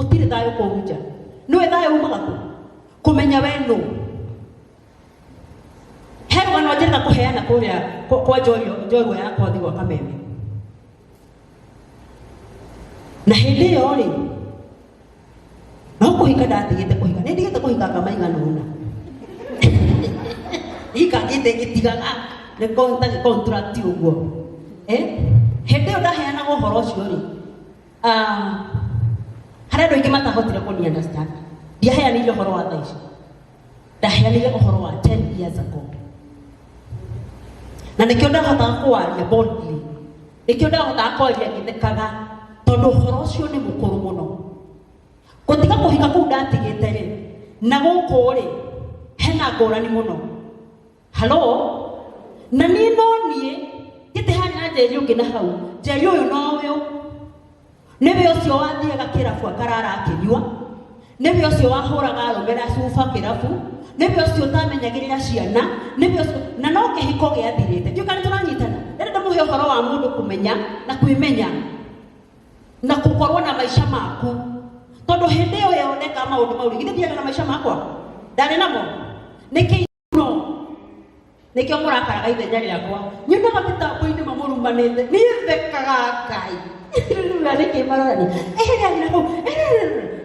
Gũtirĩ thayũ kũu nja. Nĩwe thayũ umaga kũ? Kũmenya we nũ. He rũgano njĩrĩga kũheana kũrĩa kwa njorua yakwa thiĩ gwa Kameme. Na hĩndĩ ĩyo rĩ, no kũhika ndatigĩte kũhika, nĩ ndigĩte kũhika nga maigana ũna. Hikangĩte ngĩtigaga, nĩ contract ũguo. Eh? Hĩndĩ ĩyo ndaheanaga ũhoro ũcio rĩ, harĩ andũ aingĩ matahotire kũni understand. Ndiaheanire ũhoro wa thaa ici. Ndaheanire ũhoro wa 10 years ago. Na nĩkĩo ndahotaga kũwaria boldly. Nĩkĩo ndahotaga kwaria ngĩthekaga, tondũ ũhoro ũcio nĩ mũkũrũ mũno. Gũtiga kũhika kũu ndatigĩte rĩ, na gũkũ rĩ, hena ngũrani mũno. Halo? Na niĩ no niĩ, gĩtĩ harĩ na Njeri ũngĩ na hau. Njeri ũyũ no ũyũ. Nĩwe ũcio wathiaga kĩrabu akarara akĩnyua. Nĩwe ũcio wahũraga arũme na cuba kĩrabu. Nĩwe ũcio ũtamenyagĩrĩra ciana. Nĩwe ũcio, na no kĩhiko gĩathirĩte. Ndiũĩ kana nĩtũranyitana. Ndĩrenda ndĩmũhe ũhoro wa mũndũ kũmenya na kwĩmenya na gũkorwo na maica maku. Tondũ hĩndĩ ĩyo yoneka maũndũ mau rĩ, githĩ ndiarĩ na maica makwa? Ndarĩ namo? Nĩkĩ no nĩkĩo mũrakaraga ithenya rĩakwa. Nyonaga mĩtambo-inĩ mamũrumanĩte, niĩ thekaga Ngai. Rĩu na nĩkĩ marorania? Eheria nyina kũu.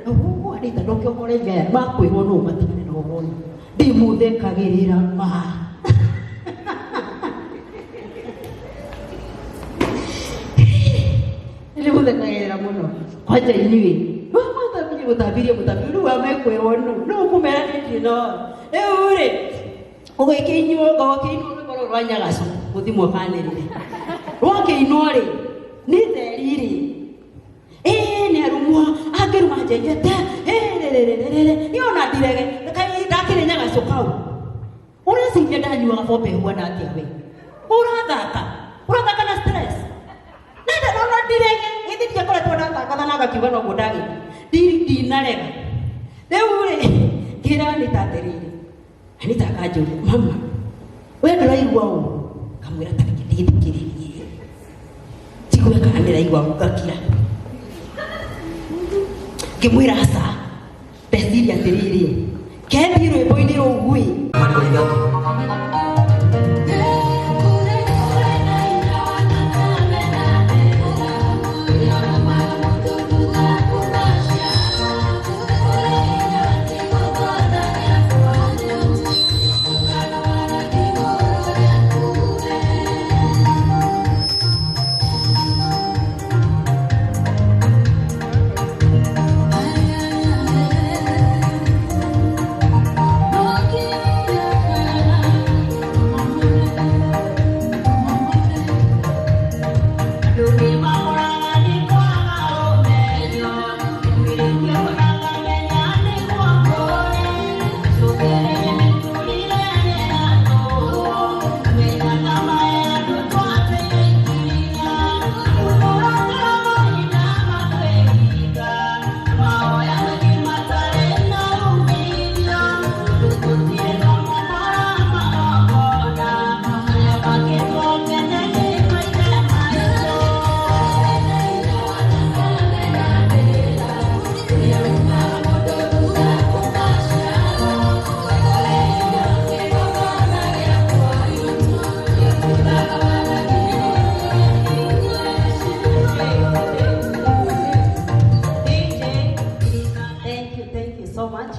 Ũguo Anita ndũke ũkoreria aya makwĩrwo nũ matigane na ũhoro ũyũ. Ndimũthekagĩrĩra ma. Ndimũthekagĩrĩra mũno. Kwanja inyuĩ. Mũtambirie mũtambirie mũtambirie rĩu amekwĩrwo nũ? Nũ ũkũmera niĩ ndirĩ na ũhoro? Rĩu rĩ, ũgĩkĩinwo ũgĩkĩinwo rwĩmbo rũrũ rwa Nyagacu, mũthimwo kanĩrĩre. Rwakĩinwo rĩ, nĩ theri rĩ, ĩĩ nĩ arumwo, angĩruma njenje te, ĩĩ niĩ ona ndirege, ndakĩrĩ Nyagacu kau. Ũreciria ndanyuaga bombe ĩhuana atĩa we? Ũrathaka, ũrathaka na stress. Na ndona ndirege, githĩ ndiakoretwo ndatangatha na ngakiuga noguo ndagĩka. Ndinarega. Rĩu rĩ, ngĩra Anita atĩrĩrĩ, Anita akanjũria, mama, we ndũraigua ũũ? Ngamwĩra ta reke ndĩthikĩrĩrie. Njigue kana ndĩraigua ũũ, ngakira. Ngĩmwĩra aca, ndeciria atĩrĩrĩ, kethiĩ rwĩmbo-inĩ rũu ĩ. Marĩo ithatũ. Thank you, thank you so much.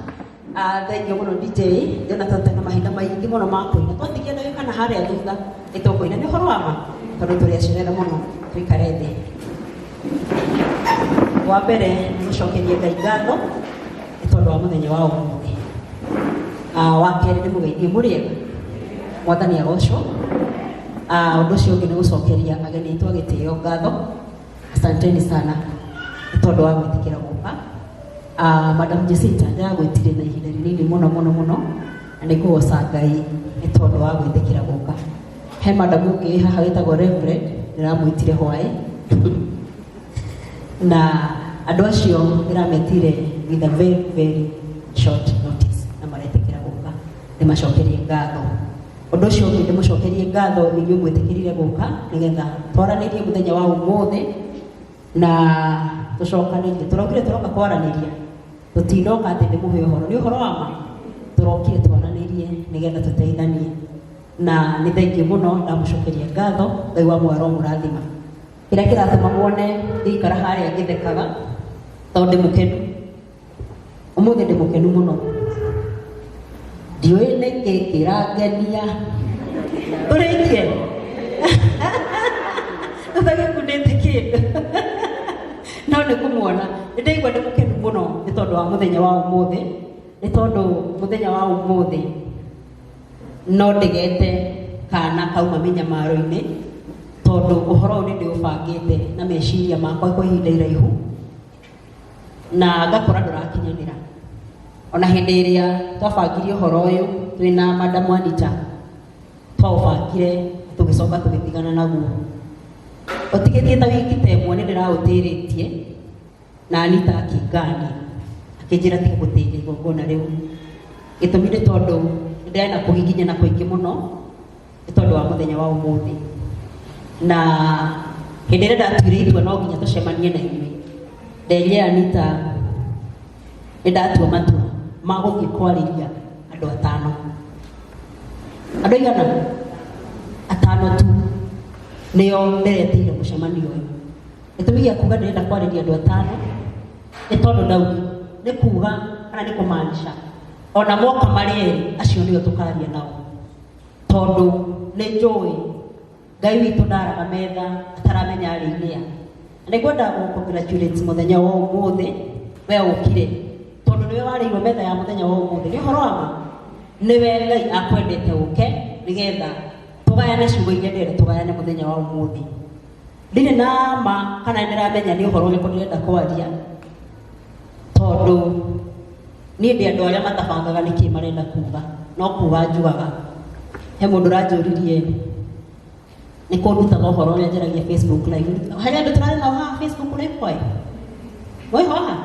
Thank you mũno DJ. Jonathan tena mahinda maingĩ mũno ma kũina. Twatigia ndagĩka na harĩa thutha nĩ tũkũina. Nĩ ũhoro wa ma tondũ tũrĩ acerere mũno tũikare thĩ. Wa mbere nĩ gũcokeria Ngai ngatho nĩ tondũ wa mũthenya wa ũmũthĩ. Wa kerĩ nĩ mũgeithie mũrĩ ega. Mwathani agocwo. Ũndũ ũcio ũngĩ nĩ gũcokeria ageni aitũ a gĩtĩo ngatho. Asanteni sana nĩ tondũ wa gwĩtĩkĩra gũka. Madam Jacinta ndĩragwĩtire na ihinda rĩnini mũno mũno mũno na nĩ ngũgoca Ngai nĩ tondũ wa gwĩtĩkĩra gũka. He madam ũngĩ haha wĩtagwo Reverend ndĩramwĩtire hwaĩ na andũ acio ndĩrametire with a very very short notice na maretĩkĩra gũka ndĩmacokerie ngatho. Ũndũ ũcio ũngĩ ndĩmũcokerie ngatho inyuĩ mwĩtĩkĩrire gũka nĩgetha twaranĩrie mũthenya wa ũmũthĩ na Tũcokanĩrie tũrokire tũroka kwaranĩria, tũtinoka atĩ ndĩmũhe ũhoro, nĩ ũhoro wa ma. Tũrokire twaranĩrie nĩgetha tũteithanie, na nĩ thengiũ mũno, ndamũcokeria ngatho. Ngai wa muoyo aromũrathima. Kĩrĩa kĩratũma muone ngĩikara harĩa ngĩthekaga, tondũ ndĩ mũkenu ũmũthĩ, ndĩ mũkenu mũno, ndiũĩ nĩkĩ kĩrangenia. Tũrĩkie tũtagĩkundĩte kĩndũ, no nĩ kũmuona nĩ ndaigua ndĩ mũkenu mũno nĩ tondũ wa mũthenya wa ũmũthĩ, nĩ tondũ mũthenya wa ũmũthĩ no ndĩgete kana kauma mĩnyamaro-inĩ, tondũ ũhoro ũyũ nĩ ndĩũbangĩte na meciria makwa kwa ihinda iraihu na ngakora ndũrakinyanĩra. Ona hĩndĩ ĩrĩa twabangirie ũhoro ũyũ twĩna Madam Anita, twaũbangire tũgĩcoka tũgĩtigana naguo, ũtigĩtie ta wiki ta ĩmwe nĩ ndĩraũtĩrĩtie, na Anita akĩngania akĩnjĩra tiga gũtĩria igongona rĩu. Gĩtũmi nĩ tondũ nĩ ndĩrarĩ na kũgiginyana kũingĩ mũno nĩ tondũ wa mũthenya wa ũmũthĩ, na hĩndĩ ĩrĩa ndatuire itua no nginya tũcemanie na inyuĩ, nderire Anita nĩ ndatua matua ma gũthiĩ kwarĩria andũ atano. Andũ aigana? Atano tu nĩo ndĩretĩire mũcemanio ũyũ. Gĩtũmi gĩa kuga ndĩrenda kwarĩria andũ atano nĩ tondũ ndaugire nĩ kuga kana nĩ kũmaanisha ona moka marĩ erĩ, acio nĩo tũkaria nao, tondũ nĩ njũĩ Ngai witũ ndaraga metha ataramenya arĩ-inĩ a. Na nĩ ngwenda gũ congratulate mũthenya wa ũmũthĩ we ũkire, tondũ nĩwe warĩirwo metha ya mũthenya wa ũmũthĩ. Nĩ ũhoro wa ma, nĩwe Ngai akwendete ũke nĩgetha tũgayane ciugo iria ndĩrenda tũgayane mũthenya wa ũmũthĩ. Ndirĩ na ma kana nĩndĩramenya nĩ ũhoro ũrĩkũ ndĩrenda kwaria, tondũ niĩ ndĩ andũ arĩa matabangaga nĩkĩ marenda kuga, no kuga njugaga. He mũndũ ũranjũririe nĩ kũndutaga ũhoro ũrĩa njaragia Facebook live. Harĩ andũ tũrarĩ nao haha Facebook live kwaĩ mwĩ haha?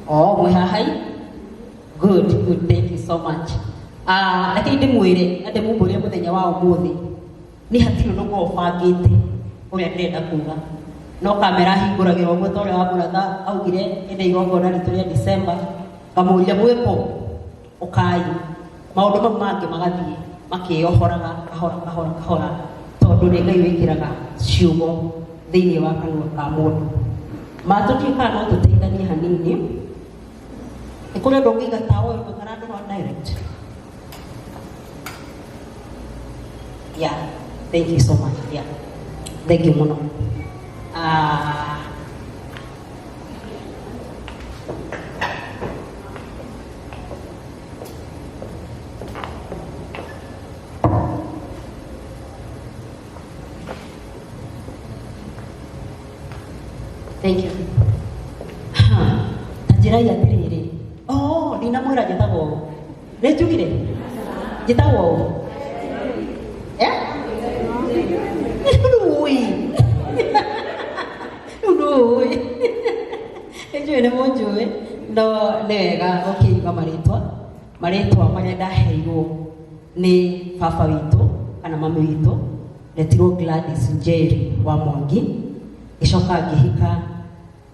Oh, mwĩ haha i good, good, thank you so much. Ah, reke ndĩmwĩre na ndĩmumbũrie, mũthenya wa ũmũthĩ nĩ hatirĩ ũndũ ngoragwo bangĩte ũrĩa ndĩrenda kuga, no kamera hingũragĩra ũguo ta ũrĩa wa mũratha augire hĩndĩ ya igongona ritũ rĩa December, ngamũria mwĩkũ ũkai, maũndũ mau mangĩ magathiĩ makĩohoraga kahora kahora kahora, tondũ nĩ Ngai wĩkĩraga ciugo thĩinĩ wa kanua ka mũndũ. Matũtiĩ kana no tũteithanie hanini, nĩ kũrĩ ũndũ ũngĩiga tawa ũyũ ũkarandũra direct. Yeah, thank you so much. Yeah, thank you muno. Ah, thank you. Ta njĩrai atĩrĩrĩ, oh, ndinamwĩra njĩtagwo ũũ, nĩ njugire njĩtagwo ũũ. Eh? Rĩu rĩu ndũĩ, nĩnjũĩ nĩ mũnjũĩ, no nĩ wega gũkĩiga marĩtwa, marĩtwa marĩa ndaheirwo nĩ baba witũ kana mami witũ. Ndetirwo Gladys Njeri wa Mwangi, ngĩcoka ngĩhika,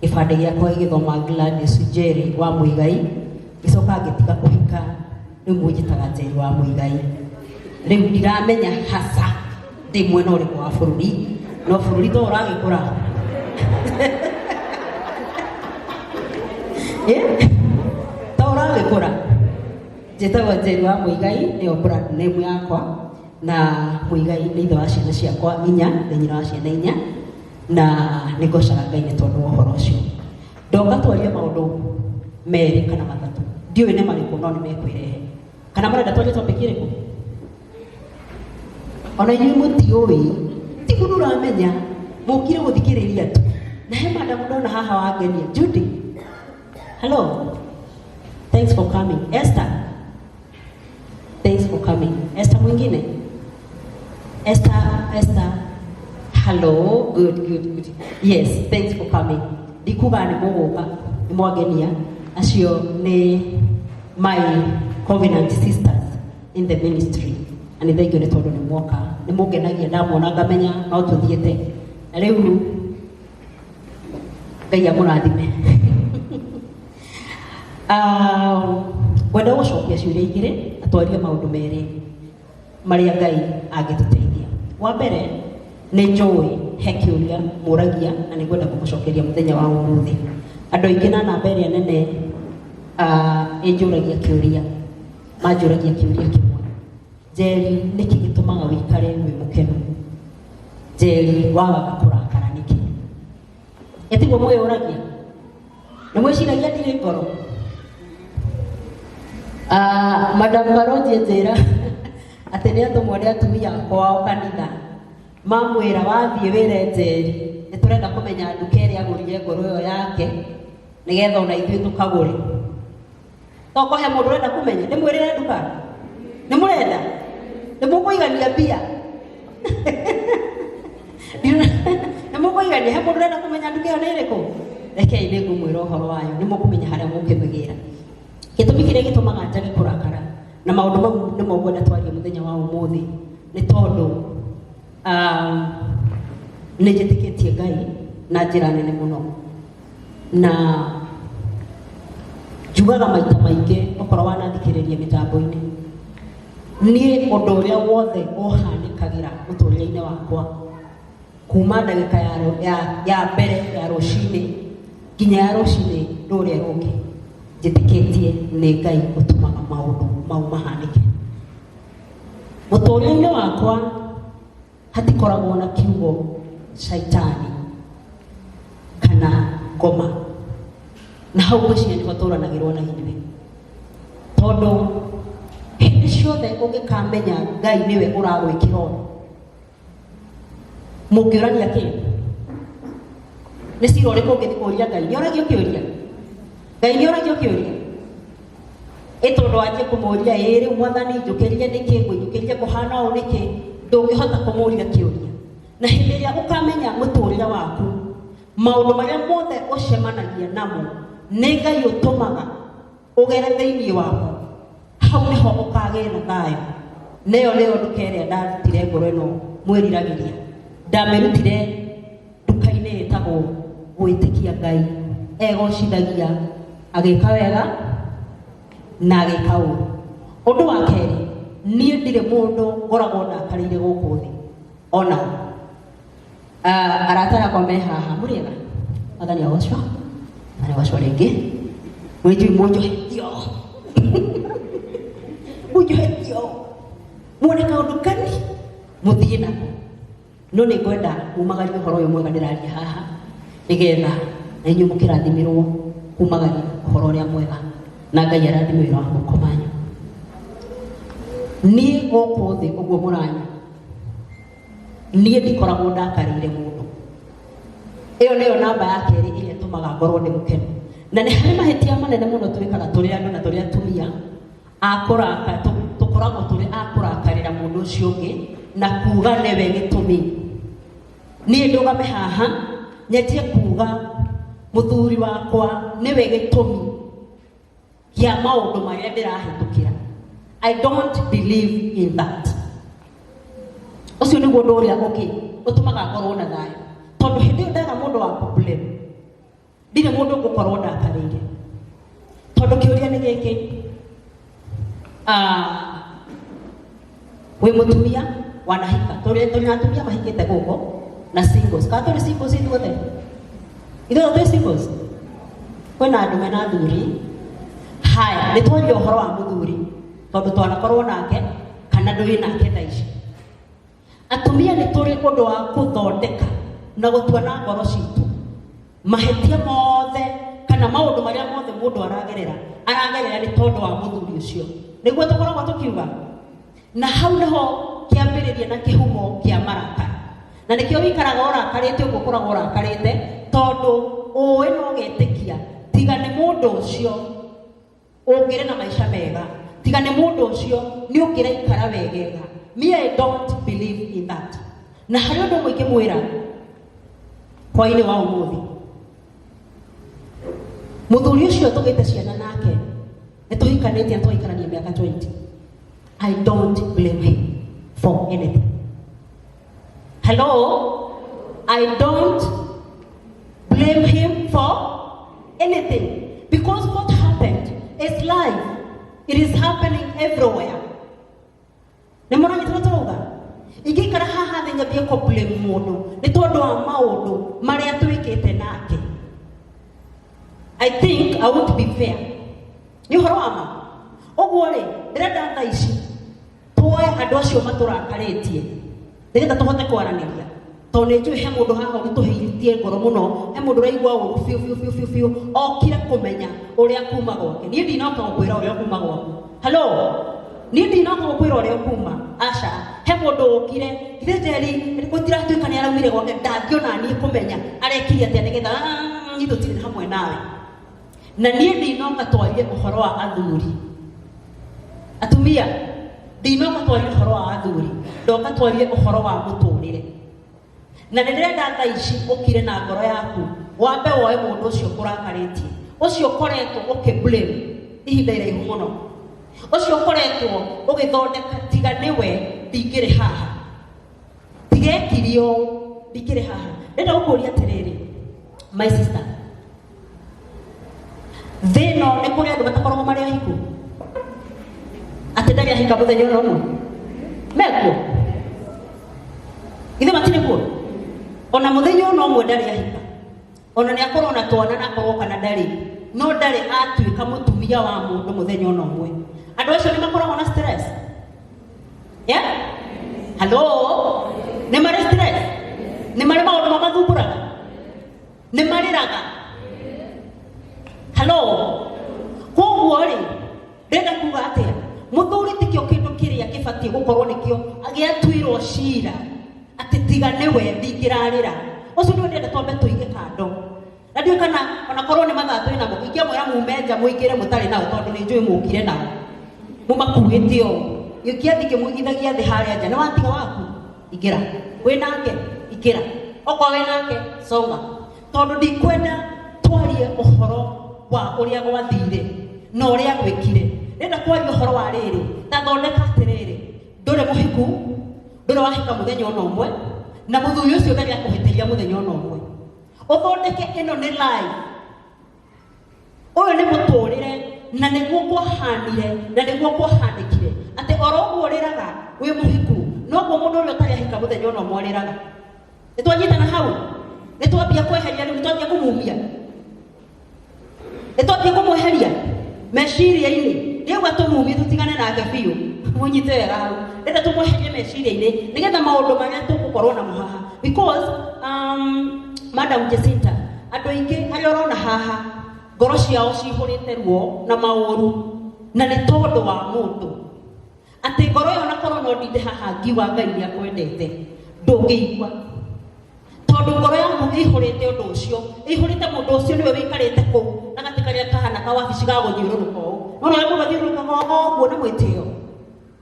gĩbandĩ gĩakwa gĩgĩthoma Gladys Njeri wa Muigai, ngĩcoka ngĩtiga kũhika, rĩu mũnjĩtaga Njeri wa Muigai. Rĩu ndiramenya hasa ndĩ mwena ũrĩkũ wa bũrũri, no bũrũri to ũragĩkũra. Eh? To ũragĩkũra. Njĩtagwo Njeri wa Muigai, nĩyo brand name yakwa, na Muigai nĩ ithe wa ciana ciakwa inya, nĩ nyina wa ciana inya, na nĩ ngocaga Ngai nĩ tondũ wa ũhoro ũcio. Ndoka twarie maũndũ merĩ kana matatũ, ndiũĩ nĩ marĩkũ, no nĩ mekwĩrehe. Kana mũrenda twarie topic ĩrĩkũ? Ona inyuĩ mũtiũĩ, ti mũndũ ũramenya, mũkire gũthikĩrĩria tu. Na he madam ndona haha wangenia. Judy, hello, thanks for coming. Esther, thanks for coming. Esther mwingine? Esther, Esther, hello, good, good, good. Yes, thanks for coming. Ndikuga nĩ mũgũka, nĩ mwangenia. Acio nĩ my covenant sisters in the ministry. Na nĩ thengiũ nĩ tondũ nĩ mwoka, nĩ mũngenagia ndamuona ngamenya no tũthiĩte. Na rĩu Ngai amũrathime. Ngwenda gũcokia ciũria igĩrĩ na twarie maũndũ merĩ marĩa Ngai angĩtũteithia. Wa mbere nĩ njũĩ he kĩũria mũragia na nĩ ngwenda kũmũcokeria mũthenya wa ũmũthĩ. Andũ aingĩ na namba ĩrĩa nene ĩnjũragia kĩũria, manjũragia kĩũria kĩmwe. Njeri, nĩkĩ gĩtũmaga wĩikare wĩ mũkenu? Njeri, wagaga kũrakara nĩkĩ? Ĩtiguo mwĩyũragia? Nĩ mwĩciragia ndirĩ ngoro? Madam Karonji njĩra atĩ nĩ atũmwo nĩ atumia kwao kanitha mamwĩra wathiĩ wĩre Njeri nĩ tũrenda kũmenya nduka ĩrĩa agũrire ngoro ĩyo yake nĩgetha ona ithuĩ tũkagũre. Toko he mũndũ ũrenda kũmenya ndĩmwĩrĩre nduka? Nĩ mũrenda? Nĩ mũkũigania mbia? Nĩ mũkũigania? He mũndũ ũrenda kũmenya nduka ĩyo nĩ ĩrĩkũ? Rekei nĩ ngũmwĩra ũhoro wayo, nĩ mũkũmenya harĩa mũkĩmĩgĩra. Gĩtũmi kĩrĩa gĩtũmaga njage kũrakara na maũndũ mau nĩmo ngwenda twarie mũthenya wa ũmũthĩ nĩ tondũ nĩ njĩtĩkĩtie Ngai na njĩra nene mũno, na njugaga maita maingĩ okorwo wanathikĩrĩria mĩtambo-inĩ, niĩ ũndũ ũrĩa wothe ũhanĩkagĩra mũtũrĩre-inĩ wakwa kuma ndagĩka ya mbere ya rũcinĩ nginya ya rũcinĩ rũrĩa rũngĩ, njĩtĩkĩtie nĩ Ngai ũtũmaga maũndũ mau mahanĩke. Mũtũrĩre-inĩ wakwa hatikoragwo na kiugo caitani kana ngoma, na hau ngwĩciria nĩho tũranagĩrwo na inyuĩ, tondũ hĩndĩ ciothe ũngĩkamenya Ngai nĩwe ũragwĩkĩra ũndũ, mũngĩũrania kĩ? Nĩ cira ũrĩkũ ũngĩthiĩ kũria Ngai? Nĩ oragio kĩũria? Ngai nĩ oragio kĩũria? Ĩ tondũ wanjie kũmũria, ĩ rĩu mwathani njũkĩrire nĩkĩ, ngũinũkĩrire kũhana ũũ nĩkĩ, ndũngĩhota kũmũria kĩũria. Na hĩndĩ ĩrĩa ũkamenya mũtũrĩre waku, maũndũ marĩa mothe ũcemanagia namo nĩ Ngai ũtũmaga ũgere thĩinĩ wamo, hau nĩho ũkagĩa na thayũ. Na ĩyo nĩyo nduka ĩrĩa ndarutire ngoro ĩno mwĩriragĩria. Ndamĩrutire nduka-inĩ ĩtagwo gwĩtĩkia Ngai egocithagia agĩka wega na agĩka ũru. Ũndũ wa kerĩ, niĩ ndirĩ mũndũ ngoragwo ndakarĩire gũkũ thĩ ona arata akwa me haha, mũrĩega? Mwathani agocwo. Mwathani agocwo rĩngĩ. Mwĩnjui mũnjohetio, mũnjohetio muone kaũndũ kani mũthiĩ nako, no nĩ ngwenda mumagarie ũhoro ũyũ mwega ndĩraria haha, nĩgetha na inyuĩ mũkĩrathimirwo kumagaria ũhoro ũrĩa mwega, na Ngai arathime wĩra wa moko manyu. Niĩ gũkũ thĩ ũguo mũranya, niĩ ndikoragwo ndakarĩire mũndũ. Ĩyo nĩyo namba ya kerĩ ĩrĩa ĩtũmaga ngorwo ndĩ mũkenu. Na nĩ harĩ mahĩtia manene mũno twĩkaga tũrĩ andũ na tũrĩ atumia a kũraka, tũkoragwo tũrĩ a kũrakarĩra mũndũ ũcio ũngĩ na kuga nĩwe gĩtũmi. Niĩ ndũgame haha nyenjie kuga mũthuri wakwa nĩwe gĩtũmi kĩa maũndũ marĩa ndĩrahĩtũkĩra. I don't believe in that. Ũcio nĩguo ũndũ ũrĩa ũngĩ ũtũmaga ngorwo na thayũ, tondũ hĩndĩ ĩyo ndaga mũndũ wa kũ-blame, ndirĩ mũndũ ngũkorwo ndakarĩire. Tondũ kĩũria nĩ gĩkĩ, wĩ mũtumia wanahika, tũrĩ na atumia mahikĩte gũkũ na singles, kana tũrĩ singles ithuothe? Ithuothe twĩ singles? Kwĩna andũ mena athuri. Haya, nĩ twaria ũhoro wa mũthuri, tondũ twanakorwo nake kana ndũrĩ nake thaa ici. Atumia nĩ tũrĩ ũndũ wa gũthondeka na gũtua na ngoro citũ mahĩtia mothe kana maũndũ marĩa mothe mũndũ aragerera, aragerera nĩ tondũ wa mũthuri ũcio. Nĩguo tũkoragwo tũkiuga. Na hau nĩho kĩambĩrĩria na kĩhumo kĩa marakara. Na nĩkĩo wĩikaraga ũrakarĩte ũguo ũkoragwo ũrakarĩte, tondũ ũĩ no ũgetĩkia tiga nĩ mũndũ ũcio ũngĩrĩ na maica mega, tiga nĩ mũndũ ũcio nĩ ũngĩraikara wegega. Me, I don't believe in that. Na harĩ ũndũ ũmwe ingĩmwĩra hwainĩ wa ũmũthĩ, mũthuri ũcio tũgĩte ciana nake, nĩ tũhikanĩtie na tũgaikarania mĩaka 20. I don't blame him for anything. Hello? I don't blame him for Anything, because what happened is life. It is happening everywhere. Nĩ mũranyita ũrĩa tũrauga? Ingĩikara haha thĩ nyambie kũ blame mũndũ nĩ tondũ wa maũndũ marĩa twĩkĩte nake, I think I won't be fair. Nĩ ũhoro wa ma. Ũguo rĩ, ndĩrenda thaa ici tuoe andũ acio matũrakarĩtie nĩgetha tũhote kwaranĩria, tondũ nĩ njũĩ he mũndũ haha ũritũhĩtie ngoro mũno, he mũndũ ũraigua ũru biũ biũ biũ biũ biũ, okire kũmenya ũrĩa kuma gwake. Niĩ ndinoka gũkwĩra ũrĩa kuma gwaku. Hello, niĩ ndinoka gũkwĩra ũrĩa kuma, aca. He mũndũ ũkire githĩ Njeri gũtiratuĩka nĩ araumire gwake, ndangĩona niĩ kũmenya arekire atĩa nĩgetha niĩ tũtirĩ hamwe nawe. Na niĩ ndinoka twarie ũhoro wa athuri, atumia, ndinoka twarie ũhoro wa athuri, ndoka twarie ũhoro wa mũtũrĩre. Na nĩ ndĩrenda thaa ici ũkire na ngoro yaku, wambe woe mũndũ ũcio ũkũrakarĩtie, ũcio ũkoretwo ũkĩ blame ihinda iraihu mũno, ũcio ũkoretwo ũgĩthondeka tiga nĩwe ndingĩrĩ haha, tigekire ũũ ndingĩrĩ haha. Ndĩrenda gũkũria atĩrĩrĩ, my sister, thĩ ĩno nĩ kũrĩ andũ matakoragwo marĩ ahiku, atĩ ndarĩ ahika mũthenya ũna ũmwe? Mekuo? Ithe matirĩ kuo? Ona mũthenya ũna ũmwe ndarĩ ahika, ona nĩ akorwo na twana na akorwo kana ndarĩ, no ndarĩ atuĩka mũtumia wa mũndũ mũthenya ũna ũmwe. Andũ acio nĩ makoragwo na stress. Yeah? Hello? Nĩ marĩ stress? Nĩ marĩ maũndũ mamathumbũraga? Nĩ marĩraga? Hello? Koguo rĩ, ndĩrenda kuga atĩa? Mũthuri tikĩo kĩndũ kĩrĩa kĩbatiĩ gũkorwo nĩkĩo gĩatuirwo cira atĩ tiga nĩwe ndingĩrarĩra. Ũcio nĩwe ndĩrenda twambe tũige kando. Na ndiũĩ kana ona korwo nĩ mathaa twĩ namo, ingĩamwĩra mume nja mũingĩre mũtarĩ nao, tondũ nĩ njũĩ mũkire nao mũmakuĩte ũũ. Gĩkĩathi kĩmũigithagia thĩ harĩa nja, nĩ watiga waku, ingĩra. Wĩ nake, ingĩra. Okorwo wĩ nake, songa. Tondũ ndikwenda twarie ũhoro wa ũrĩa gwathire na ũrĩa gwĩkire. Ndĩrenda kwaria ũhoro wa rĩrĩ, ta thondeka atĩrĩrĩ, ndũrĩ mũhiku, ndũrĩ wahika mũthenya ona ũmwe, na mũthuri ũcio ndarĩ akũhĩtĩria mũthenya ona ũmwe. Ũthondeke ĩno nĩ life, ũyũ nĩ mũtũrĩre, na nĩguo kwahanire na nĩguo kwahanĩkire, atĩ oro ũguo ũrĩraga wĩ mũhiku, noguo mũndũ ũrĩa ũtarĩ ahika mũthenya ona ũmwe arĩraga. Nĩ twanyitana hau? Nĩ twambia kweheria rĩu? Nĩ twambia kũmumia? Nĩ twambia kũmweheria meciria-inĩ? Rĩu atũmumie tũtigane nake biũ. Mũnyite wega hau, ndĩrenda tũmweherie meciria-inĩ nĩgetha maũndũ marĩa tũgũkorwo namo haha, because Madam Jacinta, andũ aingĩ arĩa ũrona haha ngoro ciao cihũrĩte ruo na maũru, na nĩ tondũ wa mũndũ atĩ ngoro ĩyo na korwo no ndinde haha ngiuga Ngai nĩ akwendete, ndũngĩigua, tondũ ngoro yaku ĩihũrĩte ũndũ ũcio, ĩihũrĩte mũndũ ũcio nĩwe wĩikarĩte kũu na gatĩ karĩa kahana kawabici ga gũthiũrũrũka ũũ. No ũrĩa mũndũ athiũrũrũkaga ũguo na mwĩtĩo,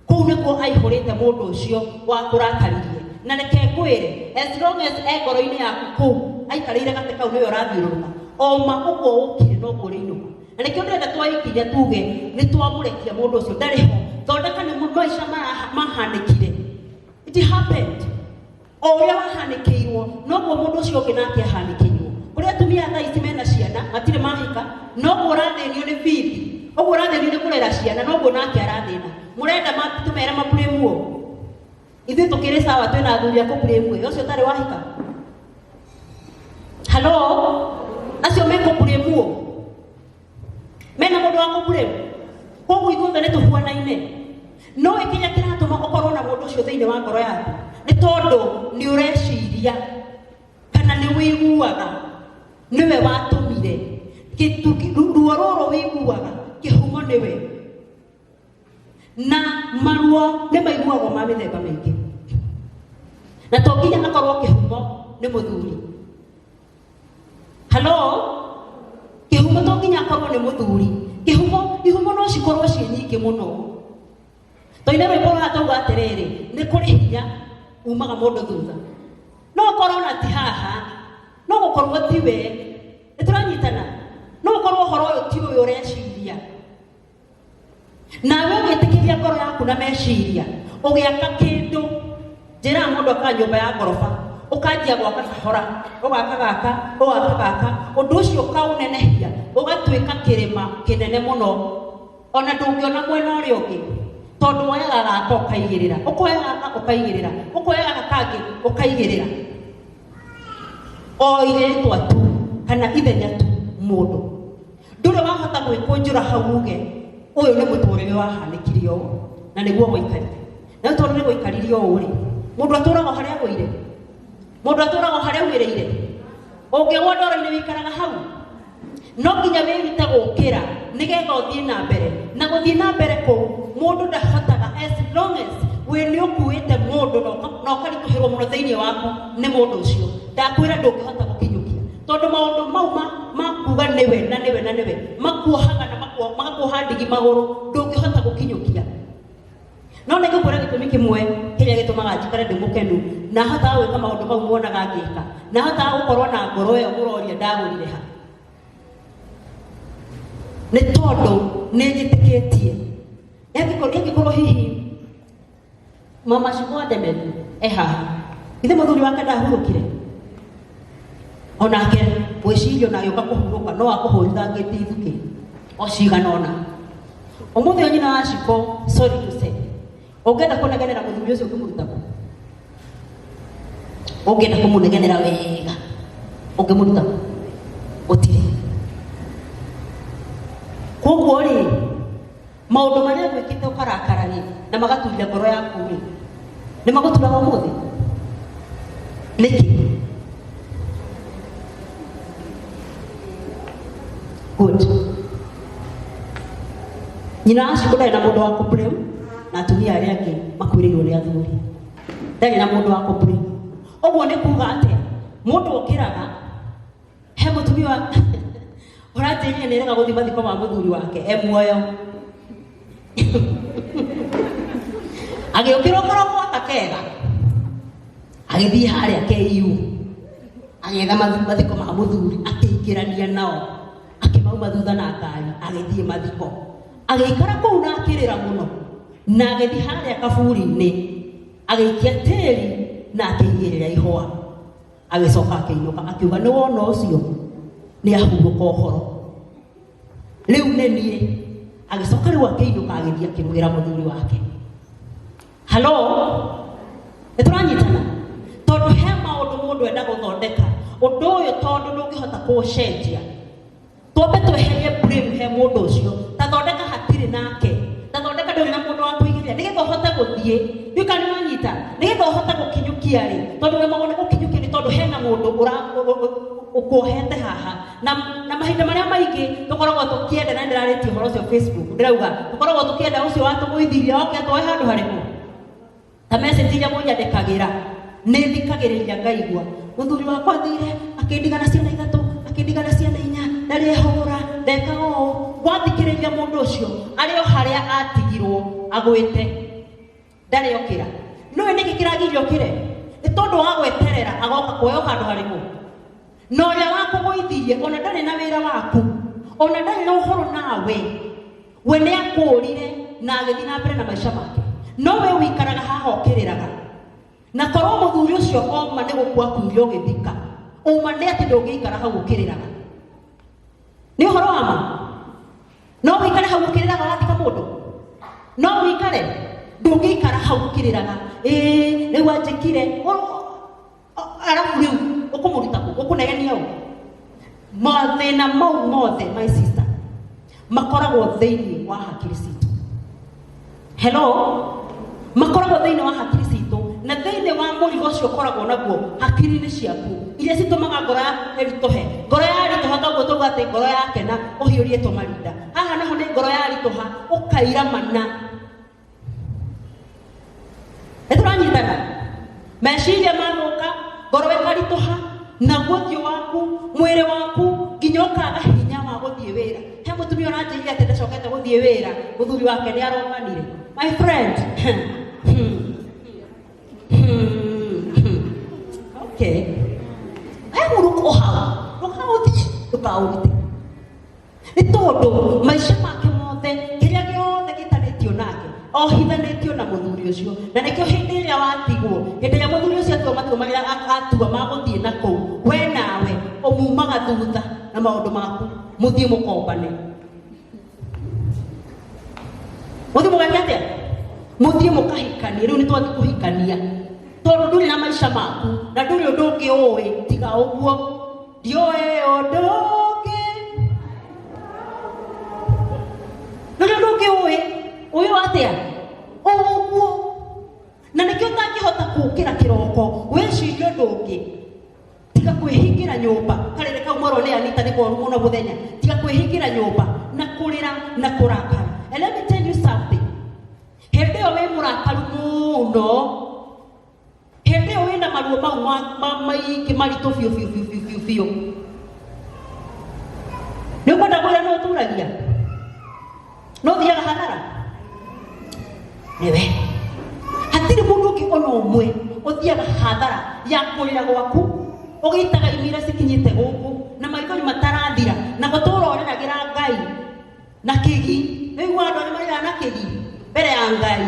kũu nĩkuo aihũrĩte mũndũ ũcio wakũrakaririe. Na reke ngwĩre, as long as e ngoro-inĩ yaku kũu aikarĩire gatĩ kau nĩwe ũrathiũrũrũka, oma ũguo ũkire noguo ũrĩinũka. Na nĩkĩo ndĩrenda twaikinya tuge nĩ twamũrekia mũndũ ũcio, ndarĩ ho. Thondeka nĩ maica mahanĩkire, it happened. O ũrĩa wahanĩkĩirwo noguo mũndũ ũcio ũngĩ nake ahanĩkĩirwo. Kũrĩ atumia thaa ici mena ciana matirĩ mahika, noguo ũrathĩnio nĩ bithi, ũguo ũrathĩnio nĩ kũrera ciana, noguo nake arathĩna. Mũrenda tũmere maburĩmuo? Ithuĩ tũkĩrĩ sawa, twĩna athuri a kũburĩmuo. Ũcio ũtarĩ wahika, halo, acio mekũburĩmuo mena mũndũ wa kũburĩmu. Koguo ithuothe nĩ tũhuanaine. No kĩrĩa kĩratũma ũkorwo na mũndũ ũcio thĩinĩ wa ngoro yaku nĩ tondũ nĩ ũreciria kana nĩ wĩiguaga nĩwe watũmire ruo rũrũ wĩiguaga, kĩhumo nĩwe. Na maruo nĩ maiguagwo ma mĩthemba mĩingĩ, na to nginya akorwo kĩhumo nĩ mũthuri. Halo, kĩhumo to nginya akorwo nĩ mũthuri. Kĩhumo, ihumo no cikorwo ciĩ nyingĩ mũno. Tũine rwĩmbo rũrĩa tauga atĩrĩrĩ, nĩ kũrĩ hinya umaga mũndũ thutha. No ũkorwo na ti haha, no gũkorwo ti we. Nĩ tũranyitana? No ũkorwo ũhoro ũyũ ti ũyũ ũreciria. Nawe ũgĩtĩkĩria ngoro yaku na meciria ũgĩaka kĩndũ. Njĩraga mũndũ aka nyũmba ya ngoroba, ũkanjia gwaka kahora, ũgaka gaka, ũgaka gaka, ũndũ ũcio ũkaũnenehia. Ũgatuĩka kĩrĩma kĩnene mũno ona ndũngĩona mwena ũrĩa ũngĩ, tondũ woyaga gaka ũkaigĩrĩra, ũkoya gaka ũkaigĩrĩra, ũkoya gaka kangĩ ũkaigĩrĩra, o irĩtwa tu kana ithenya tu. Mũndũ ndũrĩ wahota gwĩkũnjũra hau uge ũyũ nĩ mũtũrĩre wahanĩkire ũũ na nĩguo gwaikarire. Na rĩu tondũ nĩ gwaikarire ũũ rĩ, mũndũ atũraga o harĩa agũire, mũndũ atũraga o harĩa aumĩrĩire. Ũngĩgwa ndoro-inĩ wĩikaraga hau, no nginya wĩrute gũkĩra nĩgetha ũthiĩ na mbere. Na gũthiĩ na mbere kũu mũndũ ndahotaga as long as wĩ nĩ ũkuĩte mũndũ na ũkaritũhĩrwo mũno thĩinĩ waku nĩ mũndũ ũcio. Ndakwĩra ndũngĩhota gũkinyũkia, tondũ maũndũ mau ma kuga nĩwe na nĩwe na nĩwe makuohaga na magakuoha ndigi magũrũ, ndũngĩhota gũkinyũkia. No nĩ ngũkwĩra gĩtũmi kĩmwe kĩrĩa gĩtũmaga njikare ndĩ mũkenu na hotaga gwĩka maũndũ mau muonaga ngĩka, na hotaga gũkorwo na ngoro ĩyo mũroria ndagũrire ha, nĩ tondũ nĩ njĩtĩkĩtie ĩngĩkorwo hihi mama Shiko Ademen e haha, ithe mũthuri wake ndahurũkire onake gwĩciria ona agĩũka kũhurũka no akũhũrithangĩtie ithukĩ o cigana ũna. Ũmũthĩ ũyũ nyina wa Shiko, sorry to say, ũngĩenda kũnegenera mũthuri ũcio ũngĩmũruta kũ? Ũngĩenda kũmũnegenera wega ũngĩmũruta kũ? Gũtirĩ. Koguo rĩ, maũndũ marĩa gwĩkĩte ũkarakara rĩ na magaturia ngoro yaku rĩ, nĩ magũturaga ũmũthĩ nĩkĩ? Good. Nyina wa Shiko ndarĩ na mũndũ wa kũblame, na atumia arĩa angĩ makuĩrĩirwo nĩ athuri ndarĩ na mũndũ wa kũblame. Ũguo nĩ kuga atĩa? Mũndũ okĩraga he mũtumia ũranjĩrire nĩ erega gũthiĩ mathiko ma mũthuri wake e muoyo, agĩũkĩra kĩroko ta kega, agĩthiĩ harĩa KU, agĩetha mathiko ma mũthuri, akĩingĩrania nao, akĩmauma thutha na ngari, agĩthiĩ mathiko, agĩikara kũu na akĩrĩra mũno, na agĩthiĩ harĩa kaburi-inĩ, agĩikia tĩri na akĩigĩrĩra ihũa, agĩcoka akĩinũka, akiuga nĩ wona ũcio nĩ ahurũka ũhoro rĩu nĩ niĩ. Agĩcoka rĩu akĩinũka, agĩthiĩ akĩmwĩra mũthuri wake. Halo, nĩ tũranyitana? Tondũ he maũndũ mũndũ enda gũthondeka ũndũ ũyũ, tondũ ndũngĩhota kũũcenjia, twambe tweherie blame he mũndũ ũcio. Ta thondeka hatirĩ nake, ta thondeka ndũrĩ na mũndũ wa kũigĩrĩra nĩgetha ũhote gũthiĩ. Ndiũĩ kana nĩ wanyita. Nĩgetha ũhote gũkinyũkia rĩ, tondũ ũremagwo nĩ gũkinyũkia nĩ tondũ hena mũndũ ũkuohete haha. Na mahinda marĩa maingĩ tũkoragwo tũkĩenda, na nĩndĩrarĩtie ũhoro ũcio Facebook, ndĩrauga tũkoragwo tũkĩenda ũcio watũgũithirie oke atwoe handũ harĩkũ. Ta message iria mũnyandĩkagĩra, nĩ thikagĩrĩria ngaigua mũthuri wakwa athire akĩndiga na ciana ithatũ, akĩndiga na ciana inya, ndarĩ ehũra, ndekaga ũũ. Wathikĩrĩria mũndũ ũcio arĩ o harĩa atigirwo agwĩte, ndarĩ okĩra. Nĩũĩ nĩkĩ kĩragiria okĩre? Nĩ tondũ wa gweterera agoka kuoywo handũ harĩkũ. Na ũrĩa wakũgũithirie ona ndarĩ na wĩra waku, ona ndarĩ na ũhoro nawe. We nĩ akũũrire na agĩthiĩ na mbere na maica make, no we ũikaraga haha ũkĩrĩraga. Na korwo mũthuri ũcio oma nĩ gũkua akuire ũgĩthika, ũma nĩ atĩ ndũngĩikara hau ũkĩrĩraga. Nĩ ũhoro wa ma. No ũikare hau ũkĩrĩraga wathika mũndũ? No ũikare? Ndũngĩikara hau ũkĩrĩraga, ĩĩ rĩu anjĩkire. Arabu rĩu ũkũmũruta kũ? Ũkũnegenia ũ? Mathĩna mau mothe, my sister, makoragwo thĩinĩ wa hakiri citũ. Hello, makoragwo thĩinĩ wa hakiri citũ na thĩinĩ wa mũrigo ũcio ũkoragwo naguo hakiri-inĩ ciaku, iria citũmaga ngoro yaku ĩritũhe. Ngoro yaritũha, toguo tauga atĩ ngoro yakena ũhiũrĩtwo marinda haha, naho nĩ ngoro yaritũha ũkairamana. Nĩ tũranyitana? Meciria mathũka, ngoro ĩkaritũha, naguo ũthiũ waku, mwĩrĩ waku, nginya ũkaga hinya wa gũthiĩ wĩra. He mũtumia ũranjĩrire atĩ ndacokete gũthiĩ wĩra, mũthuri wake nĩ aromanire. My friend, okay, hehurũka hau, ndũkaũthiĩ, ndũkaũrute, nĩ tondũ maica make mothe, kĩrĩa gĩothe gĩtanĩtio nake, ohithanĩtio na mũthuri ũcio. Na nĩkĩo hĩndĩ ĩrĩa watigwo, hĩndĩ ĩrĩa mũthuri ũcio atua matua marĩa atua ma gũthiĩ na kũu, we nawe ũmumaga thutha na maũndũ maku. Mũthiĩ mũkombane. Mũthiĩ mũgeke atĩa? Mũthiĩ mũkahikanie. Rĩu nĩ twathiĩ kũhikania. Tondũ ndũrĩ na maica maku na ndũrĩ ũndũ ũngĩ ũĩ tiga ũguo. Ndiũĩ ũndũ ũngĩ. Ndũrĩ ũndũ ũngĩ ũĩ. Ũĩ atĩa? Ũguo. Na nĩkĩo ũtangĩhota kũũkĩra kĩroko wĩcirie ũndũ ũngĩ tiga kwĩhingĩra nyũmba. Karĩrĩ kau mwerwo nĩ Anita nĩ koru mũno mũthenya. Tiga kwĩhingĩra nyũmba na kũrĩra na kũrakara. And let me tell you something. Hĩndĩ ĩyo wĩ mũrakaru mũno, hĩndĩ ĩyo wĩna maruo mau maingĩ maritũ biũ biũ biũ biũ biũ biũ. Nĩ ũkwenda kwĩra nũ ũturagia? Nũ ũthiaga hathara? Nĩwe. Hatirĩ mũndũ ũngĩ ona ũmwe ũthiaga hathara ya kũrĩra gwaku ũgĩitaga imira cikinyĩte gũkũ na maithori matarathira na gũtũra ũrĩragĩra Ngai na kĩgi. Nĩũiguaga andũ arĩa marĩraga na kĩgi mbere ya Ngai,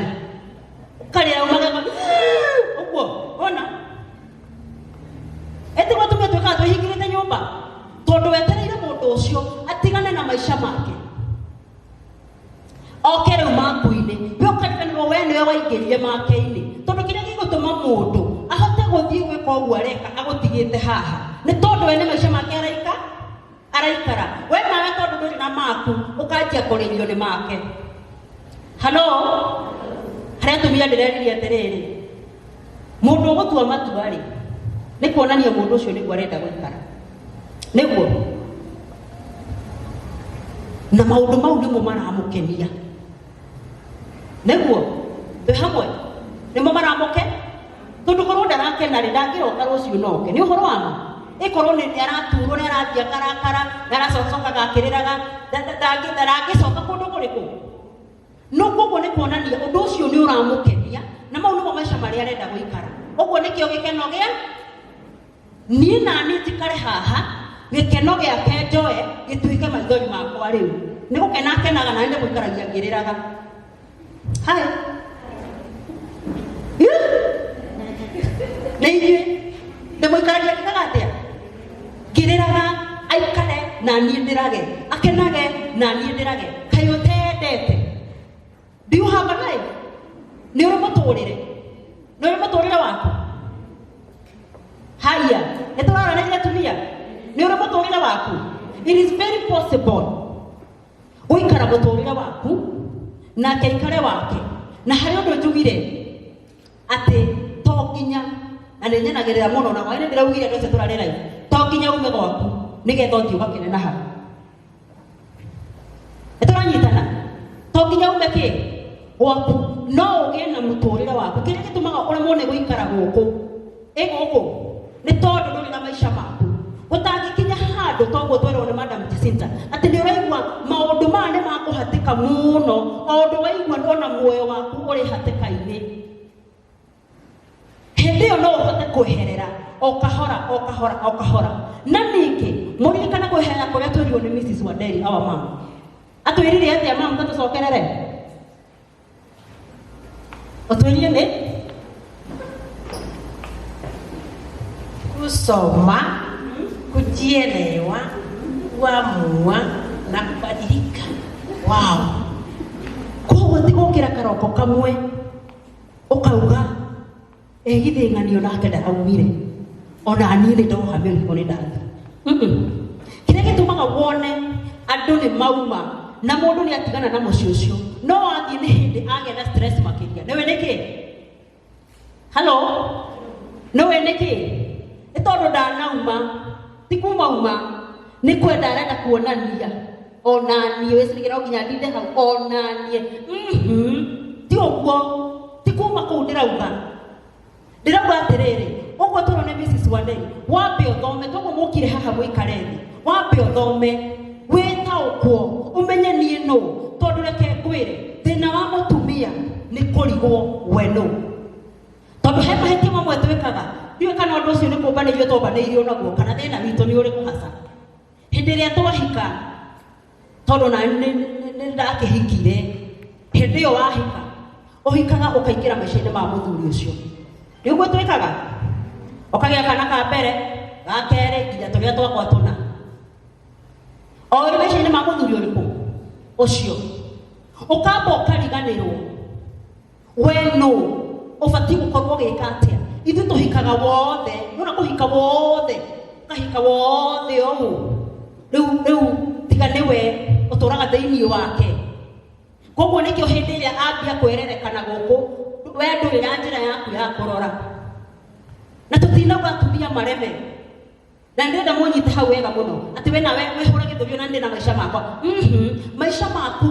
ũkarĩra ũmagega ũguo ona ĩtiguo atumia twĩkaga twĩhingĩrĩte nyũmba tondũ wetereire mũndũ ũcio atigane na maica make oke rĩu maku-inĩ. We ũkariganĩrwo we nĩwe waingĩrire make-inĩ, tondũ kĩrĩa gĩgũtũma mũndũ ahote gũthiĩ gwĩka ũguo areka agũtigĩte haha nĩ tondũ we nĩ maica make araika araikara. We nawe tondũ ndũrĩ na maku ũkanjia kũrĩrio nĩ make. Halo, harĩa atumia ndĩreririe atĩrĩrĩ, mũndũ ũgũtua matua rĩ nĩ kuonania mũndũ ũcio nĩguo arenda gũikara nĩguo, na maũndũ mau nĩmo maramũkenia nĩguo twĩ hamwe, nĩmo maramũke. Tondũ korwo ndarakena rĩ, ndangĩroka rũciũ noke. Nĩ ũhoro wa ma, ĩkorwo nĩ araturwo, nĩ arathiĩ akarakara, nĩ aracokaga akĩrĩraga, ndangĩcoka kũndũ kũrĩkũ. No koguo nĩ kuonania ũndũ ũcio nĩ ũramũkenia na mau nĩmo maica marĩa arenda gũikara. Ũguo nĩkĩo gĩkeno gĩa niĩ na niĩ njikare haha, gĩkeno gĩake njoe gĩtuĩke maithori makwa. Rĩu nĩ gũkena akenaga na nĩ gũikaragia ngĩrĩraga. Hai nĩ ithuĩ ndĩmũikaragia ngĩkaga atĩa? Ngĩrĩraga. Aikare na niĩ ndĩrage, akenage na niĩ ndĩrage. Kaĩ ũtendete? Do you have a life? Nĩ ũrĩ mũtũrĩre? Nĩ ũrĩ mũtũrĩre waku? Haya, nĩ tũraranĩria atumia. Nĩ ũrĩ mũtũrĩre waku? It is very possible gũikara mũtũrĩre waku nake aikare wake. Na harĩ ũndũ njugire atĩ to nginya, na nĩ nyenagĩrĩra mũno na hwaĩ-inĩ ndĩraugire andũ acio tũrarĩ live, to nginya ume gwaku nĩgetha ũthiĩ ũgakene na hau. Nĩ tũranyitana? To nginya ume kĩ gwaku, no ũgĩe na mũtũrĩre waku. Kĩrĩa gĩtũmaga ũremwo nĩ gũikara gũkũ ĩ gũkũ nĩ tondũ ndũrĩ na maica maku. Gũtangĩkinya handũ toguo twerwo nĩ Madam Jacinta atĩ nĩ ũraigua maũndũ maya nĩ makũhatĩka mũno, o ũndũ waigua ona muoyo waku ũrĩ hatĩka-inĩ, hĩndĩ ĩyo no ũhote kweherera o kahora o kahora o kahora. Na ningĩ mũririkane kweherera kũrĩa twerirwo nĩ Mrs Wanderi, our mom. Atwĩrire atĩa mam? Tatũcokerere, ũtwĩrire nĩ kusoma, kujielewa, kuamua na kubadilika. Wow. Koguo ti gũkĩra karoko kamwe ũkauga ĩgithĩ ng'anio nake ndaraumire, ona niĩ nĩ ndoha mĩrigo nĩ ndathiĩ. Kĩrĩa gĩtũmaga wone andũ nĩ mauma na mũndũ nĩ atigana na mũciĩ ũcio, no athiĩ nĩ hĩndĩ agĩa na stress makĩria. Nĩwe nĩkĩ? Halo, nĩwe nĩkĩ? Nĩ tondũ ndanauma, ti kuma uma, nĩ kwenda arenda kuonania ona niĩ wĩcirĩrie no nginya ndinde hau ona niĩ. Ti ũguo, ti kuma kũu ndĩrauga. Ndĩrauga atĩrĩrĩ, ũguo tũrwo nĩ Mrs Wanderi, wambe ũthome, toguo mũkire haha mũikare thĩ, wambe ũthome, wĩtaũkwo, ũmenye niĩ nũ, tondũ reke ngwĩre, thĩna wa mũtumia nĩ kũrigwo we nũ. Tondũ he mahĩtia mamwe twĩkaga, ndiũĩ kana ũndũ ũcio nĩ kũmbanĩirio twambanĩirio naguo, kana thĩna witũ nĩ ũrĩkũ hasa. Hĩndĩ ĩrĩa twahika, tondũ na nĩ ndakĩhikire, hĩndĩ ĩyo wahika, ũhikaga ũkaingĩra maica-inĩ ma mũthuri ũcio. Nĩ ũguo twĩkaga? Ũkagĩa kana ka mbere, ga kerĩ, nginya tũrĩa twakwa tũna. O ũrĩa Mũthuri ũrĩkũ ũcio ũkamba ũkariganĩrwo we nũ ũbatiĩ gũkorwo ũgĩka atĩa. Ithuĩ tũhikaga wothe, nona kũhika wothe, ũkahika wothe ũũ rĩu rĩu tiga nĩwe ũtũraga thĩinĩ wake. Koguo nĩkĩo hĩndĩ ĩrĩa ambia kwererekana gũkũ, we ndũrĩ na njĩra yaku ya kũrora. Na tũtinauga atumia mareme, na ndĩrenda mũnyite hau wega mũno atĩ we nawe wĩhũra gĩthũri ona ndĩ na maica makwa. Maica maku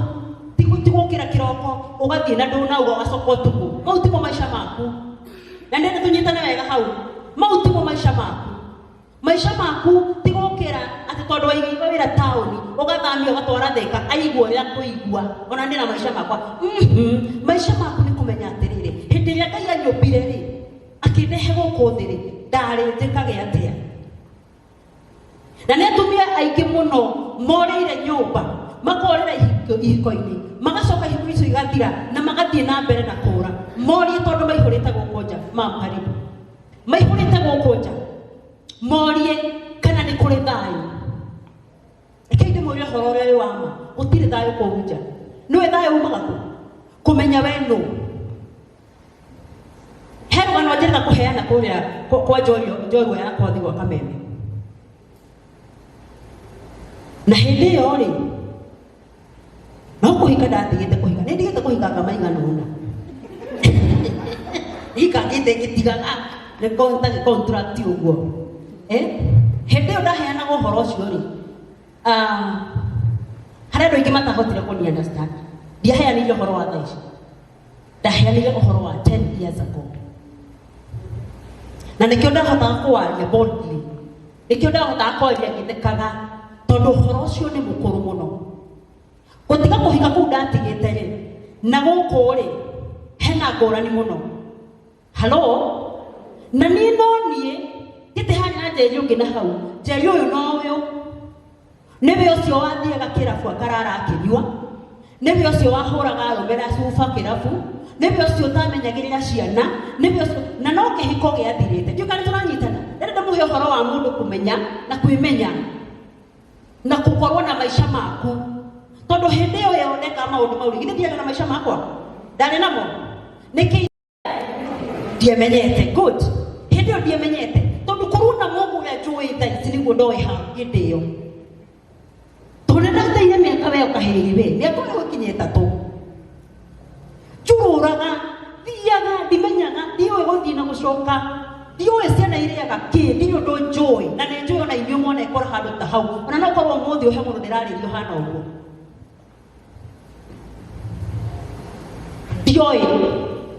ti gũkĩra kĩroko ũgathiĩ na ndũnauga ũgacoka ũtukũ, mau timo maica maku. Na ndĩrenda tũnyitane wega hau, mau timo maica maku. Maica maku ti gũkĩra atĩ tondũ waigĩirwo wĩra taũni ũgathamia ũgatwara Thĩka aigua ũrĩa kũigua ona ndĩ na maica makwa. Maica maku nĩ kũmenya atĩrĩrĩ, hĩndĩ ĩrĩa Ngai anyũmbire rĩ, akĩndehe gũkũ thĩ rĩ, ndarĩ njĩkage atĩa? Na nĩ atumia aingĩ mũno morĩire nyũmba, makorĩra ihiko-inĩ, magacoka ihiko icio igathira na magathiĩ na mbere na kũra. Morie tondũ maihũrĩte gũkũ nja, mam karibu. Maihũrĩte gũkũ nja, morie kana nĩ kũrĩ thayũ. Rekei ndĩmwĩre ũhoro ũrĩa wĩ wa ma, gũtirĩ thayũ kũu nja. Nĩũĩ thayũ umaga kũ? Kũmenya we nũ. He rũgano njĩrĩga kũheana kũrĩa kwa njorua yakwa thiĩ gwa Kameme. Na hĩndĩ ĩyo rĩ, no kũhika ndatigĩte kũhika, nĩ ndigĩte kũhikanga maigana ũna. Hikangĩte ngĩtigaga, nĩ contract ũguo. Hĩndĩ ĩyo ndaheanaga ũhoro ũcio rĩ, harĩ andũ aingĩ matahotire kũni understand. Ndiaheanire ũhoro wa thaa ici, ndaheanire ũhoro wa 10 years ago. Na nĩkĩo ndahotaga kũwaria boldly, nĩkĩo ndahotaga kwaria ngĩthekaga, tondũ ũhoro ũcio nĩ mũkũrũ mũno. Gũtiga kũhika kũu ndatigĩte rĩ, na gũkũ rĩ, hena ngũrani mũno. Halo? Na niĩ no niĩ, gĩtĩ harĩ na Njeri ũngĩ na hau. Njeri ũyũ no ũyũ. Nĩwe ũcio wathiaga kĩrabu akarara akĩnyua. Nĩwe ũcio wahũraga arũme na cuba kĩrabu. Nĩwe ũcio ũtamenyagĩrĩra ciana. Nĩwe ũcio, na no kĩhiko gĩathirĩte. Ndiũĩ kana nĩtũranyitana. Ndĩrenda ndĩmũhe ũhoro wa mũndũ kũmenya na kwĩmenya na gũkorwo na maica maku. Tondũ hĩndĩ ĩyo ĩyo ndekaga maũndũ mau rĩ, githĩ ndiarĩ na maica makwa? Ndarĩ namo? Nĩkĩ ndiemenyete? Good. Hĩndĩ ĩyo ndiemenyete, tondũ korwo na Mungu ũrĩa njũĩ thaa ici nĩguo ndoĩ hau hĩndĩ ĩyo. Tondũ nĩndateire mĩaka we ũkahĩĩ we, mĩaka ĩyo ĩkinya 3. Njũrũraga, thiaga, ndimenyaga, ndiũĩ gũthiĩ na gũcoka, ndiũĩ ciana irĩaga kĩ, ndirĩ ũndũ njũĩ, na nĩ njũĩ ona inyuĩ mwanekora handũ ta hau, ona no korwo ũmũthĩ ũhe mũndũ ndĩrarĩria ũhana ũguo. Ndioĩ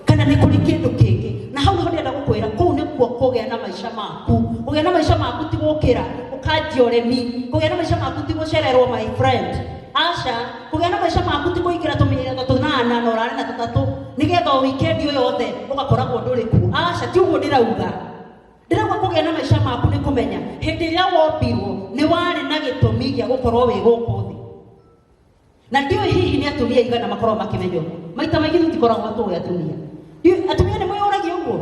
kana nĩ kũrĩ kĩndũ kĩngĩ. Na hau nĩho ndĩrenda gũkwĩra, kũu nĩkuo kũgĩa na maica maku. Kũgĩa na maica maku ti gũkĩra ũkanjia ũrĩmi. Kũgĩa na maica maku ti gũcererwo, my friend. Aca, kũgĩa na maica maku ti kũingĩra tũmĩrĩga tũnana na ũrare na tũtatũ nĩgetha o weekend ĩyo yothe ũgakoragwo ndũrĩ kuo. Aca, ti ũguo ndĩrauga. Ndĩrauga kũgĩa na maica maku nĩ kũmenya hĩndĩ ĩrĩa wombirwo nĩ warĩ na gĩtũmi gĩa gũkorwo wĩ gũkũ thĩ. Na ndiũĩ hihi nĩ atumia aigana makoragwo makĩmenya ũguo. Maita maingĩ tũtikoragwo tũĩ atumia. Ndiũĩ, atumia nĩ mwĩyũragia ũguo?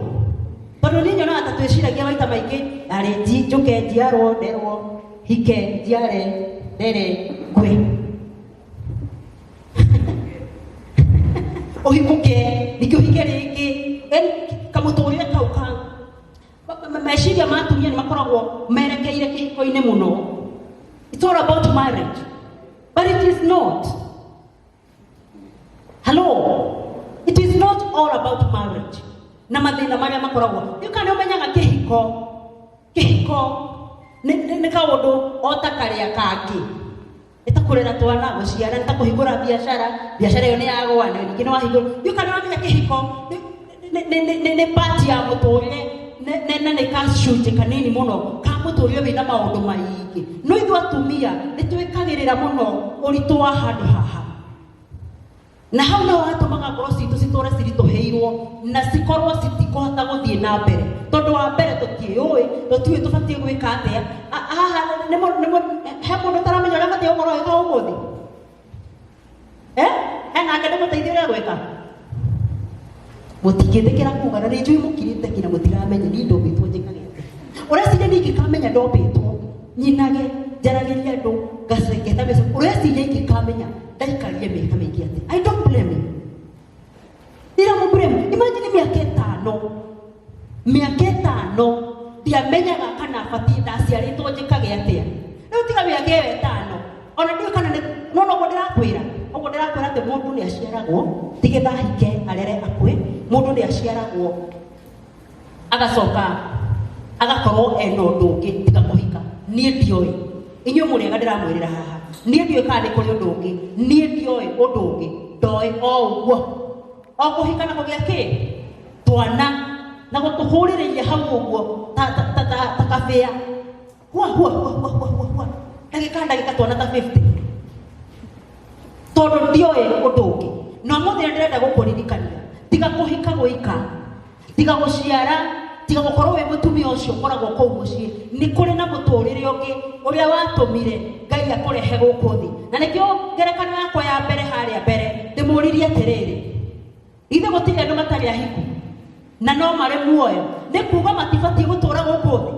Tondũ niĩ nyonaga ta twĩciragia maita maingĩ, arĩ njũke njiarwo, nderwo, hike, njiare, ndere, ngue. Ũhikũke, ningĩ ũhike rĩngĩ. Yaani kamũtũrĩre kau ka meciria ma atumia nĩ makoragwo merekeire kĩhiko-inĩ mũno. It's all about marriage. But it is not. Hello? It is not all about marriage. Na mathĩna marĩa makoragwo. Ndiũĩ kana nĩ ũmenyaga kĩhiko. Kĩhiko nĩ kaũndũ o ta karĩa kangĩ. Nĩ ta kũrera twana, gũciara, nĩ ta kũhingũra biacara, biacara ĩyo nĩ yagũa, na ningĩ nĩ wahingũra. Ndiũĩ kana nĩ ũramenya kĩhiko nĩ part ya mũtũrĩre, na nĩ gacunjĩ kanini mũno ka mũtũrĩre wĩna maũndũ maingĩ. No ithuĩ atumia nĩ twĩkagĩrĩra mũno ũritũ wa handũ haha. Na hau nĩho hatũmaga ngoro citũ citũre ciritũhĩirwo na cikorwo citikũhota gũthiĩ na mbere. Tondũ wa mbere tũtiĩũĩ, tũtiũĩ tũbatiĩ gwĩka atĩa. Haha he mũndũ ũtaramenya ũrĩa abatiĩ gũkorwo agĩka ũmũthĩ? Hena angĩ ndĩmũteithie ũrĩa gwĩka? Mũtingĩtĩkĩra kuga, na nĩ njũĩ mũkirĩte nginya mũtiramenya niĩ ndombĩtwo njĩkage atĩa. Ũreciria niĩ ingĩkamenya ndombĩtwo nyinage, njaragĩrie andũ, ngeta mbeca, ũreciria Mĩaka ĩyo ĩtano ona ndiũĩ kana nĩ nona ũguo ndĩrakwĩra, ũguo ndĩrakwĩra atĩ mũndũ nĩ aciaragwo tigetha ahike arere akue. Mũndũ nĩ aciaragwo agacoka agakorwo ena ũndũ ũngĩ tiga kũhika. Niĩ ndioĩ, inyuĩ mũrĩega ndĩramwĩrĩra haha, niĩ ndioĩ kana nĩ kũrĩ ũndũ ũngĩ. Niĩ ndioĩ ũndũ ũngĩ, ndoĩ o ũguo o kũhika na kũgĩa kĩ twana na gũtũhũrĩrĩria hau ũguo ta ta ta ta, ta kabĩa hua hua hua hua hua hua hua ndagĩka ndagĩka twana ta 50, tondũ ndioĩ ũndũ ũngĩ. Na ũmũthĩ nĩ ndĩrenda gũkũririkania, tiga kũhika gwĩka, tiga gũciara, tiga gũkorwo wĩ mũtumia ũcio ũkoragwo kũu mũciĩ. Nĩ kũrĩ na mũtũrĩre ũngĩ ũrĩa watũmire Ngai akũrehe gũkũ thĩ. Na nĩkĩo ngerekano yakwa ya mbere harĩa mbere ndĩmũririe atĩrĩrĩ, ithe gũtirĩ andũ matarĩ ahiku na no marĩ muoyo? Nĩ kuga matibatiĩ gũtũra gũkũ thĩ?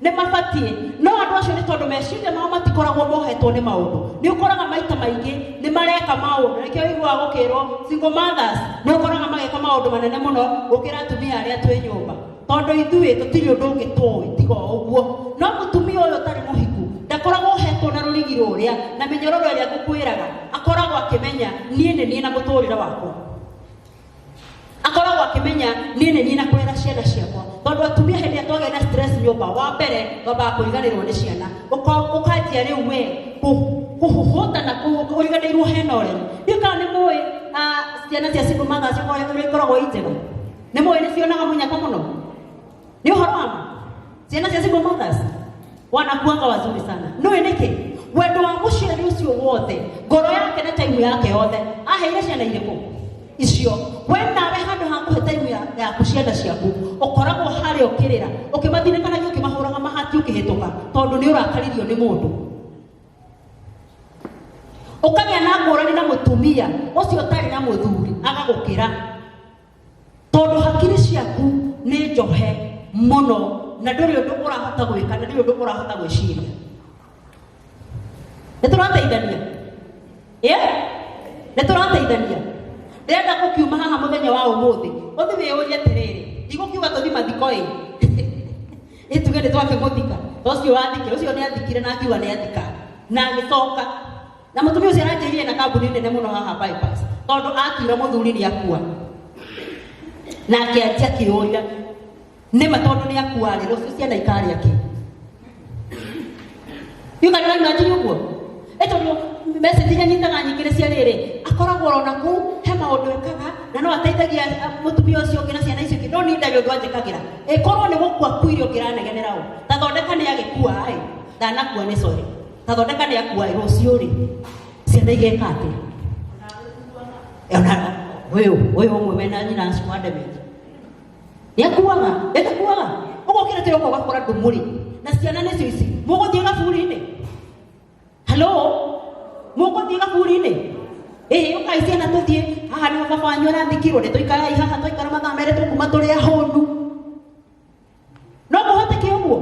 Nĩ mabatiĩ. No andũ acio nĩ tondũ meciria mao matikoragwo mohetwo nĩ maũndũ. Nĩ ũkoraga maita maingĩ nĩ mareka maũndũ, nĩkĩo ũiguaga gũkĩrwo single mothers, nĩ ũkoraga magĩka maũndũ manene mũno gũkĩra atumia arĩa twĩ nyũmba, tondũ ithuĩ tũtirĩ ũndũ ũngĩ tũĩ tiga o ũguo. No mũtumia ũyũ ũtarĩ mũhiku ndakoragwo ohetwo na rũrigi rũrĩa na mĩnyororo ĩrĩa ngũkwĩraga. Akoragwo akĩmenya niĩ nĩ niĩ na mũtũrĩre wakwa, akoragwo akĩmenya niĩ nĩ niĩ na kũrera ciana ciakwa, tondũ atumia hĩndĩ ĩrĩa twagĩa na stress nyũmba, wa mbere twambaga kũriganĩrwo nĩ ciana. Ũkanjia rĩu we kũhũhũta na ũriganĩirwo hena ũreri. Ndiũĩ kana nĩ mũĩ, ciana cia single mothers ũrĩa ikoragwo i njega. Nĩ mũĩ nĩ cionaga mũnyaka mũno? Nĩ ũhoro wa ma, ciana cia single mothers wanakuanga wazuri sana. Nũĩ nĩkĩ? Wendo wa mũciari ũcio wothe, ngoro yake na time yake yothe aheire ciana irĩkũ icio. We nawe handũ ha kũhe time yaku ciana ciaku, ũkoragwo harĩa ũkĩrĩra, ũkĩmathinĩkanagia, ũkĩmahũraga mahati, ũkĩhĩtũka tondũ nĩ ũrakaririo nĩ mũndũ. Ũkagĩa na ngũrani na mũtumia ũcio ũtarĩ na mũthuri agagũkĩra, tondũ hakiri ciaku nĩ njohe mũno na ndũrĩ ũndũ ũrahota gwĩka na ndũrĩ ũndũ ũrahota gwĩciria. Nĩ tũrateithania? Ĩ, nĩ tũrateithania? Ndĩrenda gũkiuma haha mũthenya wa ũmũthĩ ũthi wĩyũrie atĩrĩrĩ, ndigũkiuga tũthi mathiko, ĩ ĩ tuge nĩ twakĩmũthika, to ũcio wathikire ũcio nĩ athikire na akiuga nĩ athika na agĩcoka. Na mũtumia ũcio aranjĩrire na kambuni nene mũno haha bypass, tondũ akiura mũthuri nĩ akua na akĩanjia kĩũria nĩma, tondũ nĩ akua rĩ, rũciũ ciana ikarĩa kĩ? Yuka nĩ ũraimagine ũguo? Ĩ tondũ message iria nyitaga nyingĩ nĩ cia rĩrĩ, akoragwo ona kũu he maũndũ ekaga na no ateithagia mũtumia ũcio ũngĩ na ciana icio ingĩ, no niĩ ndarĩ ũndũ anjĩkagĩra. Ĩkorwo nĩ gũkua akuire ũngĩranegenera ũ? Ta thondeka nĩ agĩkua ĩ, ndanakua nĩ sorry. Ta thondeka nĩ akua ĩ, rũciũ rĩ, ciana igeka atĩa? Ona ũyũ ũmwe mena nyina acio wa Demet nĩ akuaga, ĩtakuaga ũguo kĩrĩa kĩroka ũgakora ndũmũrĩ na ciana nĩcio ici. Mũgũthiĩ gaburi-inĩ? Halo, mũgũthiĩ gaburi-inĩ? Ĩĩ, ũkai ciana tũthiĩ haha nĩho baba wanyu arathikirwo. Nĩ tũikarai haha, twaikara mathaa 2 tũkuma tũrĩ ahũnu. No kũhoteke ũguo?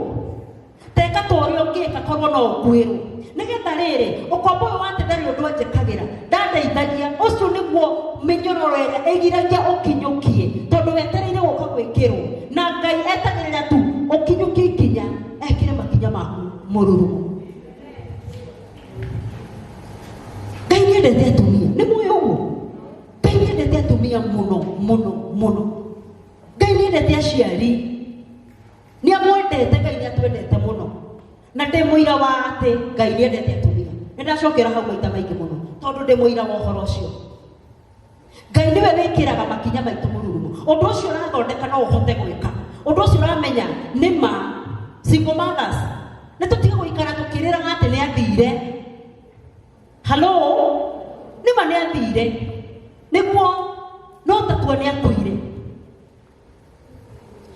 Teka ta ũrĩa ũngĩka korwo no ũkuĩrwo, nĩgetha rĩrĩ ũkombo ũyũ wate ndarĩ ũndũ anjĩkagĩra, ndandeithagia. Ũcio nĩguo mĩnyororo ĩrĩa ĩgiragia ũkinyũkie, tondũ wetereire gũka gwĩkĩrwo, na Ngai etagĩrĩra tu ũkinyũkie ikinya ekĩre makinya maku mũrurumo. Ngai nĩendete atumia, nĩ mũĩ ũguo? Ngai nĩendete atumia mũno mũno mũno. Ngai nĩendete aciari, nĩ amwendete. Ngai nĩ atwendete mũno, na ndĩ mũira wa atĩ Ngai nĩendete atumia. Nĩ ndacokera hau maita maingĩ mũno tondũ ndĩ mũira wa ũhoro ũcio. Ngai nĩwe wĩkĩraga makinya maitũ mũrurumo. Ũndũ ũcio ũrathondeka no ũhote gwĩka ũndũ ũcio ũramenya nĩ ma. Single mothers, nĩ tũtige gũikara tũkĩrĩraga atĩ nĩ athire. Halo, nĩ ma nĩ athire, nĩguo, no tatua nĩ akuire.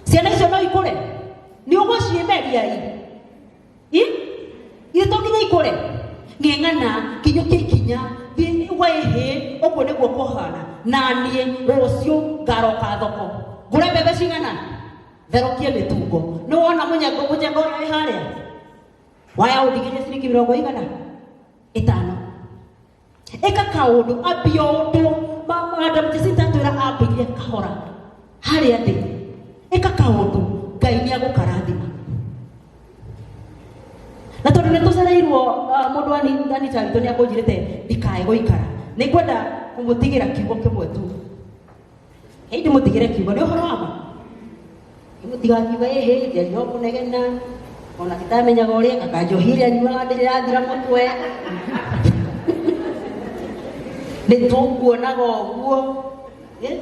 Ciana icio no ikũre? Nĩ ũgũciĩmeria? I ithe to nginya ikũre. Ng'eng'ana, kinyũkia ikinya, thiĩ waĩhĩ. Ũguo nĩguo kũhana. Na niĩ rũciũ ngaroka thoko ngũre mbembe cigana, therũkie mĩtungo. Nĩ wona mũnyengo, mũnyengo ũrĩa wĩ harĩa waya ũndigĩrie ciringi 50. Ĩka kaũndũ, ambia ũndũ. Madam Jacinta atwĩra ambĩrie kahora harĩa thĩ. Ĩka kaũndũ, Ngai nĩ agũkarathima. Na tondũ nĩ tũcereirwo Mũndũ wa Anita witũ nĩ akũnjĩrĩte ndikae gũikara. Nĩ ngwenda kũmũtigĩra kiugo kĩmwe tu. Ĩĩ ndĩmũtigĩre kiugo nĩ ũhoro wa ma. Mũtigakiuga ĩhĩ ndiaria kũnegena ona titamenyaga ũrĩa kaka njohi ĩrĩa nyuaga ndĩrĩ yathira mũtwe. Nĩ tũkuonaga ũguo. Eh?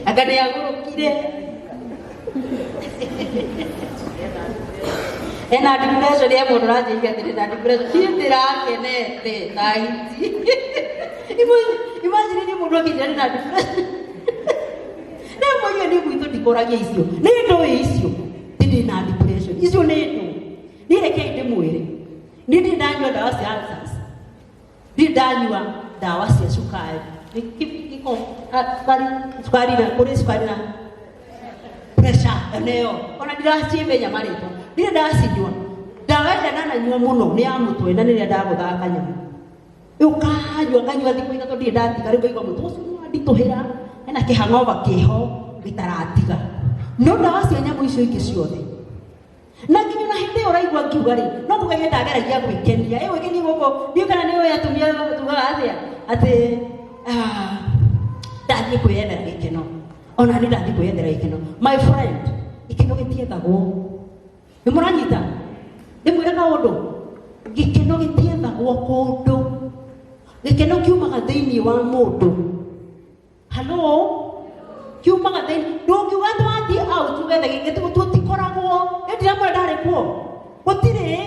Anga nĩ agũrũkire. Ena depression ya mũndũ ũranjĩrire atĩ ndĩna depression. Niĩ ndĩrakenete ta hiti. Imagine niĩ mũndũ akĩnjĩra ndĩna depression. Nĩ mũigue niĩ gwitũ ndikũragia icio. Nĩ ndũĩ icio. Ti ndĩna depression. Icio nĩ ndũĩ. Niĩ rekei ndĩmwĩre. Niĩ ndirĩ ndanyua ndawa cia ulcers. Ndirĩ ndanyua ndawa cia cukari. Nĩ gĩko cukari cukari na kũrĩ cukari na pressure eneo. Ona ndiracimenya marĩtwa. Ndirĩ ndacinyua. Ndawa ĩrĩa ndananyua mũno nĩ ya mũtwe na nĩrĩa ndagũthaga kanyamũ. Ũkanyua nganyua thikũ ithatũ ndirĩ ndatiga rĩu ngaigua mũtwe ũcio nĩ wanditũhĩra hena kĩhang'ova kĩho gĩtaratiga. No ndawa cia nyamũ icio ingĩ ciothe na nginya na hĩndĩ ĩyo ũraigua ngiuga rĩ no kũgeria ndageragia gwĩkenia ĩ gwĩkenia gũkũ ndiũ kana nĩ ũĩ atumia tugaga atĩa atĩ ah, ndathiĩ kwĩyethera gĩkeno ona nĩ ndathiĩ kwĩyethera gĩkeno. My friend, gĩkeno gĩtiethagwo. Nĩ mũranyita? Ndĩmwĩre kaũndũ, gĩkeno gĩtiethagwo kũndũ, gĩkeno kiumaga thĩinĩ wa mũndũ. Halo, kiumaga thĩinĩ. Ndũngiuga atĩ wathiĩ out wethe gĩkeno, tũtikoragwo. Ĩ ndiramwĩra ndarĩ kuo. Gũtirĩ,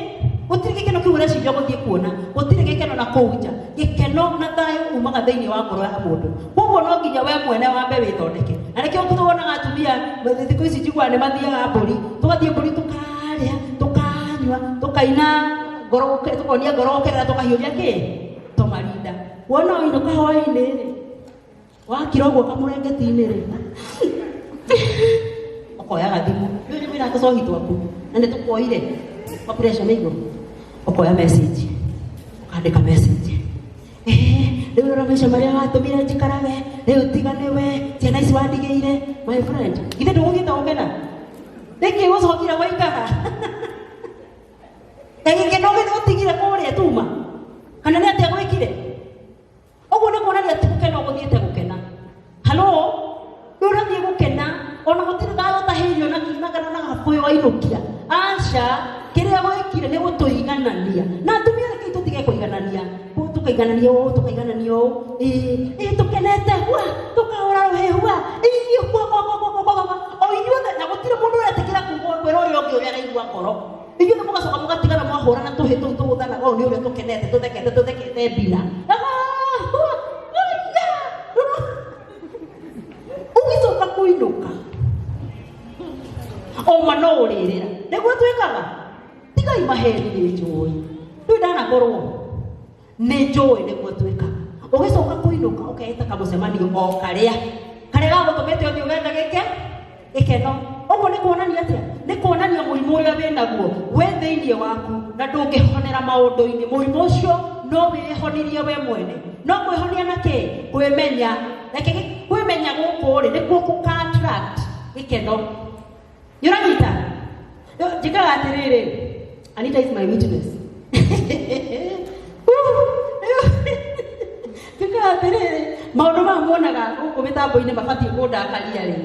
gũtirĩ gĩkeno kĩu ũreciria gũthiĩ kuona, gũtirĩ gĩkeno na kũu nja. Gĩkeno na thayũ umaga thĩinĩ wa ngoro ya mũndũ. Koguo no nginya we mwene wambe wĩthondeke. Na nĩkĩo tuonaga atumia thikũ ici njiguaga nĩ mathiaga mbũri, tũgathiĩ mbũri tũkarĩa, tũkanyua, tũkaina ngoro, tũkonia ngoro gũkerera, tũkahiũria kĩ? Tũmarinda. Wona wainũka hwainĩ rĩ, wakira ũguo kamũrengeti-inĩ rĩ, ũkoya gathimũ, rĩu nĩ mwĩra tũcohi twaku na nĩ tũkuoire kwa pressure nĩ igũrũ, ũkoya message, ũkandĩka message, rĩu rora maica marĩa watũmire njikarage, rĩu tiga nĩwe, ciana ici wandigĩire. My friend, githĩ ndũgũthiĩte gũkena? Nĩkĩ ũcokire gũikara? Na gĩkeno ũtigire kũrĩa tuma? Kana nĩ atĩa gwĩkire? Ũguo nĩ kuonania ti gũkena ũgũthiĩte gũkena. Halo, rĩu ũrathiĩ gũkena ona gũtirĩ thayũ ũtahĩirio na na kana na gabũyũ wainũkia. Aca, kĩrĩa gwĩkire nĩ gũtũiganania. Na atumia rekei tũtige kũiganania. Tũkaiganania ũũ, tũkaiganania ũũ. Ĩĩ, ĩĩ tũkenete hua, tũkahũra rũhĩ hua. Ĩĩ, hua, hua, hua, hua, hua, hua. O inyuothe, na gũtirĩ mũndũ ũretĩkĩra kwĩra ũrĩa ũngĩ ũrĩa araigua ngoro. Inyuĩ nĩ mũgacoka mũgatigana mwahũrana tũhĩ tũu tũgũthanaga ũũ nĩ ũrĩa tũkenete tũthekete tũthekete mbina. Ũgĩcoka kũinũka oma no ũrĩrĩra nĩguo twĩkaga. Tigai maheni, nĩ njũĩ rĩu ndanakorwo nĩ njũĩ nĩguo twĩkaga. Ũgĩcoka kũinũka ũkeĩta kamũcemanio o karĩa karĩa gagũtũmĩte ũthiĩ ũgethe gĩke gĩkeno. Ũguo nĩ kuonania atĩa? Nĩ kuonania mũrimũ ũrĩa wĩnaguo wĩ thĩinĩ waku na ndũngĩhonera maũndũ-inĩ. Mũrimũ ũcio no wĩhonirie we mwene. No kwĩhonia na kĩ? Kwĩmenya. Reke kwĩmenya gũkũ rĩ nĩkuo gũka attract gĩkeno. Nĩ ũranyita? Njĩkaga atĩrĩrĩ, Anita is my witness. Njĩkaga atĩrĩrĩ, maũndũ maya muonaga gũkũ mĩtambo-inĩ mabatiĩ kũndakaria rĩ,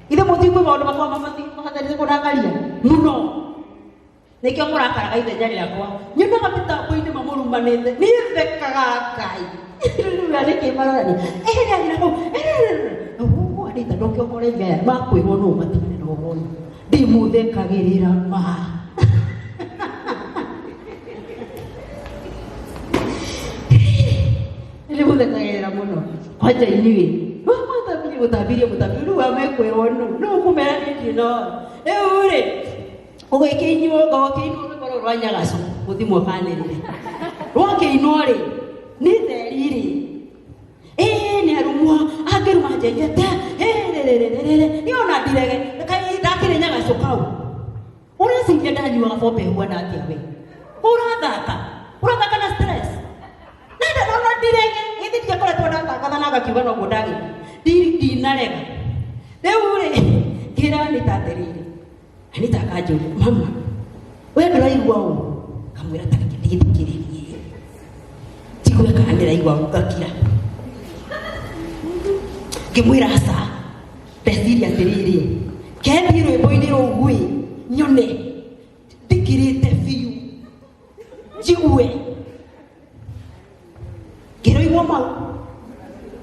ithe mũtikwĩ maũndũ makwa mabatarĩte kũndakaria mũno, nĩkĩo mũrakaraga ithenya rĩakwa. Nyonaga mĩtambo-inĩ mamũrumanĩte, niĩ thekaga Ngai. Rĩu nĩkĩ marorania eheria na kũu ũguo Anita ndũngĩokore ngaya makwĩrwo nũ matigane na ũhoro ũyũ ndimũthekagĩrĩra ma ndimũthekagĩrĩra mũno kwanja inyuĩ mũtambirie mũtambirie mũtambirie rĩu amekwĩrwo nũ nũ ũkũmera niĩ ndirĩ na ũhoro rĩu rĩ ũgĩkĩinyuo ũgakĩinwo rwĩmbo rũrũ rwa nyagacu mũthimwo kanĩrĩre rwakĩinwo rĩ nĩ theri rĩ ĩĩ nĩ arumwo angĩruma njenjete rĩrĩrĩrĩrĩ niĩ ona ndirege ndakĩrĩ nyagacu kau ũreciria ndanyuaga bombe huana atĩa we ũrathaka ũrathaka na stress nenda ona ndirege githĩ ndiakoretwo ndatangatha na ngakiuga noguo ndagĩka ndinarega rĩu rĩ ngĩra nĩ ta atĩrĩrĩ Anita akanjũria mama we ndũraigua ũũ? Ngamwĩra ta reke ndĩthikĩrĩrie njigue kana ndĩraigua ngakira. Ngĩmwĩra aca, ndeciria atĩrĩrĩ, kethiĩ rwĩmbo-inĩ rũu ĩ nyone ndikirĩte biũ njigue ngĩroigwo mau.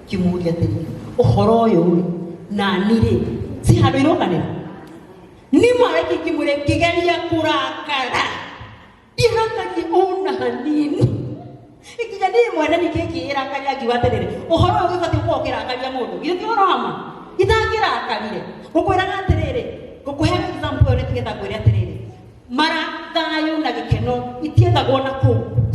Ngĩmũria atĩrĩrĩ, ũhoro ũyũ rĩ nani rĩ si handũ irokanĩra ni mareki. Ngĩmwĩra ngĩgeria kũrakara, ndirakarie ona hanini, ikinya niĩ mwene ningĩ ngĩĩrakaria, ngiuga atĩrĩrĩ, ũhoro ũyũ ũgĩbatiĩ gũkorwo ũkĩrakaria mũndũ, githĩ ti ũhoro wa ma itangĩrakarire? Ngũkwĩraga atĩrĩrĩ, ngũkũhe example ĩyo nĩgetha ngwĩre atĩrĩrĩ, mara thayũ na gĩkeno itiethagwo na kũu,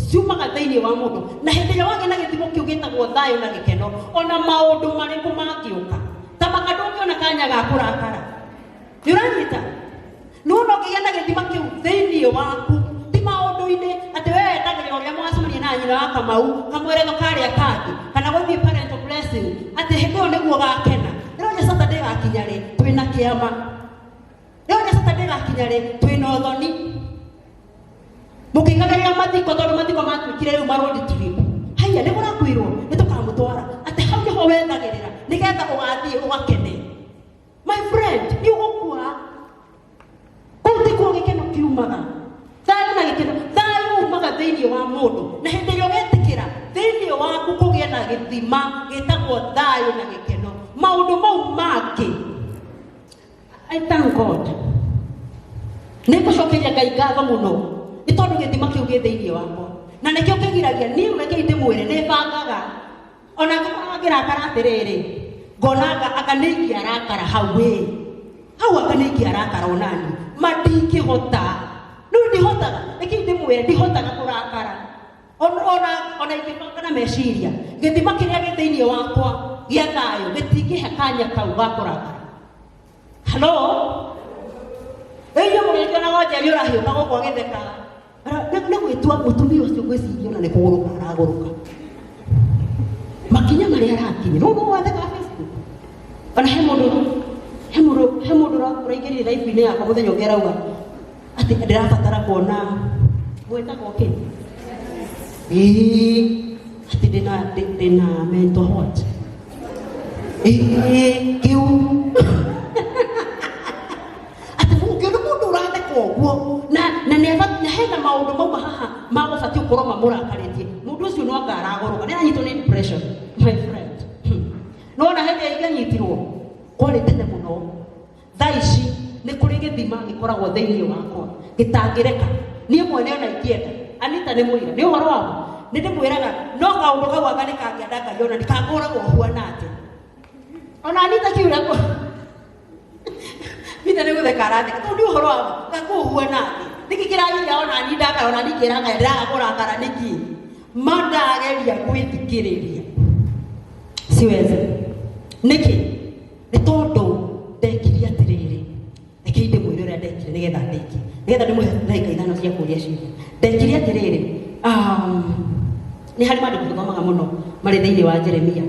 ciumaga thĩinĩ wa mũndũ. Na hĩndĩ ĩrĩa wagĩa na gĩthimo kĩu gĩtagwo thayũ na gĩkeno, ona maũndũ marĩkũ mangĩũka ta maka, ndũngĩona kanya ga kũrakara. Nĩ ũranyita? Nĩwona ũngĩgĩa na gĩthima kĩu thĩinĩ waku, ti maũndũ-inĩ atĩ we wetagĩrĩra ũrĩa mwacemania na nyina wa Kamau kamweretho karĩa kangĩ kana gũthiĩ parental blessing, atĩ hĩndĩ ĩyo nĩguo gakena. Ndĩroria, Saturday gakinya rĩ twĩna kĩama? Ndĩroria, Saturday gakinya rĩ twĩna ũthoni mũkĩingagĩrĩra mathiko? Tondũ mathiko matuĩkire rĩu ma road trip. Haiya, nĩ kũrakwĩrwo nĩ tũkamũtwara, atĩ hau nĩho wethagĩrĩra nĩgetha ũgathiĩ ũgakene. My friend, nĩ ũgũkua. Kũu tikuo gĩkeno kiumaga, thayũ na gĩkeno. Thayũ umaga thĩinĩ wa mũndũ, na hĩndĩ ĩrĩa ũgetĩkĩra thĩinĩ waku kũgĩe na gĩthima gĩtagwo thayũ na gĩkeno, maũndũ mau mangĩ. I thank God, nĩ ngũcokeria Ngai ngatho mũno nĩ tondũ gĩthima kĩu gĩ thĩinĩ wakwa na nĩkĩo kĩgiragia niĩ. Rekei ndĩmwĩre, nĩ bangaga ona ngĩkorwo ngĩrakara atĩrĩrĩ, ngonanga anga nĩ ingĩarakara hau ĩ hau, anga nĩ ingĩarakara onani ma ndingĩhota. Rĩu ndihotaga, rekei ndĩmwĩre, ndihotaga kũrakara ona ingĩbanga na meciria. Gĩthima kĩrĩa gĩ thĩinĩ wakwa gĩa thayũ gĩtingĩhe kanya kau ga kũrakara. Halo, ĩyo mũrĩkĩonaga Njeri ũrahiũka gũkũ agĩtheka. Nĩ gwĩtua mũtumia ũcio, ngwĩciria ona nĩ kũgũrũka aragũrũka makinya marĩa arakinya. No no watheka Facebook, ona he mũndũ ũraingĩrire live-inĩ yakwa mũthenya ũngĩ, arauga atĩ ndĩrabatara kuona gwĩtagwo kĩ, ĩĩ, atĩ ndĩna mental what, ĩĩ, kĩu atĩ ũngĩona mũndũ ũratheka ũguo na hena maũndũ mauma haha magũbatiĩ gũkorwo mamũrakarĩtie, mũndũ ũcio no anga aragũrũka, nĩ aranyitwo nĩ depression, my friend. Nona hĩndĩ ĩrĩa ingĩanyitirwo kwarĩ tene mũno. Thaa ici nĩ kũrĩ gĩthima gĩkoragwo thĩinĩ wakwa gĩtangĩreka niĩ mwene ona ingĩenda. Anita nĩ mũira nĩ ũhoro wamo, nĩ ndĩmwĩraga no kaũndũ kau anga nĩ kangĩenda Ngai ona ndikangũragwo huana atĩa. Ona Anita kiura Peter nĩ gũtheka aratheka tondũ nĩ ũhoro wa gakũhuana atĩa, nĩkĩ kĩragiria ona ni ndakara, ona ni ngĩra Ngai ndĩraga kũrakara nĩkĩ? Ma ndageria gwĩthikĩrĩria siwezi. Nĩkĩ? Nĩ tondũ ndekire atĩrĩrĩ, rekei ndĩmwĩre ũrĩa ndekire nĩgetha ndĩkie, nĩgetha ndĩmũhe ndagĩka 5 cia kũria ciũria. Ndekire atĩrĩrĩ, nĩ harĩ maandĩko tũthomaga mũno marĩ thĩinĩ wa Jeremia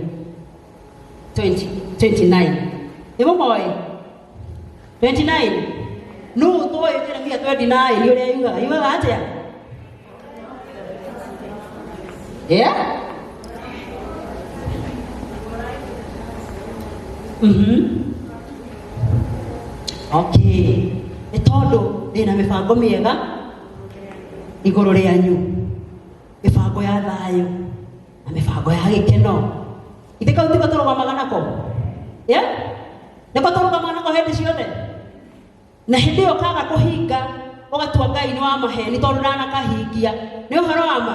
20 29. Nĩ mũmoĩ 29? Nũ ũtoĩ Jeremia 29 ũrĩa yugaga? Yugaga atĩa? Yeah? Okay. Nĩ tondũ ndĩna mĩbango mĩega igũrũ rĩanyu, mĩbango ya thayũ na mĩbango ya gĩkeno. Ithe kau tiko tũrũgamaga nako? Yeah? Nĩko tũrũgamaga nako hĩndĩ ciothe, na hĩndĩ ĩyo kaga kũhinga ũgatua Ngai nĩ wa maheni tondũ ndanakahingia. Nĩ ũhoro wa ma,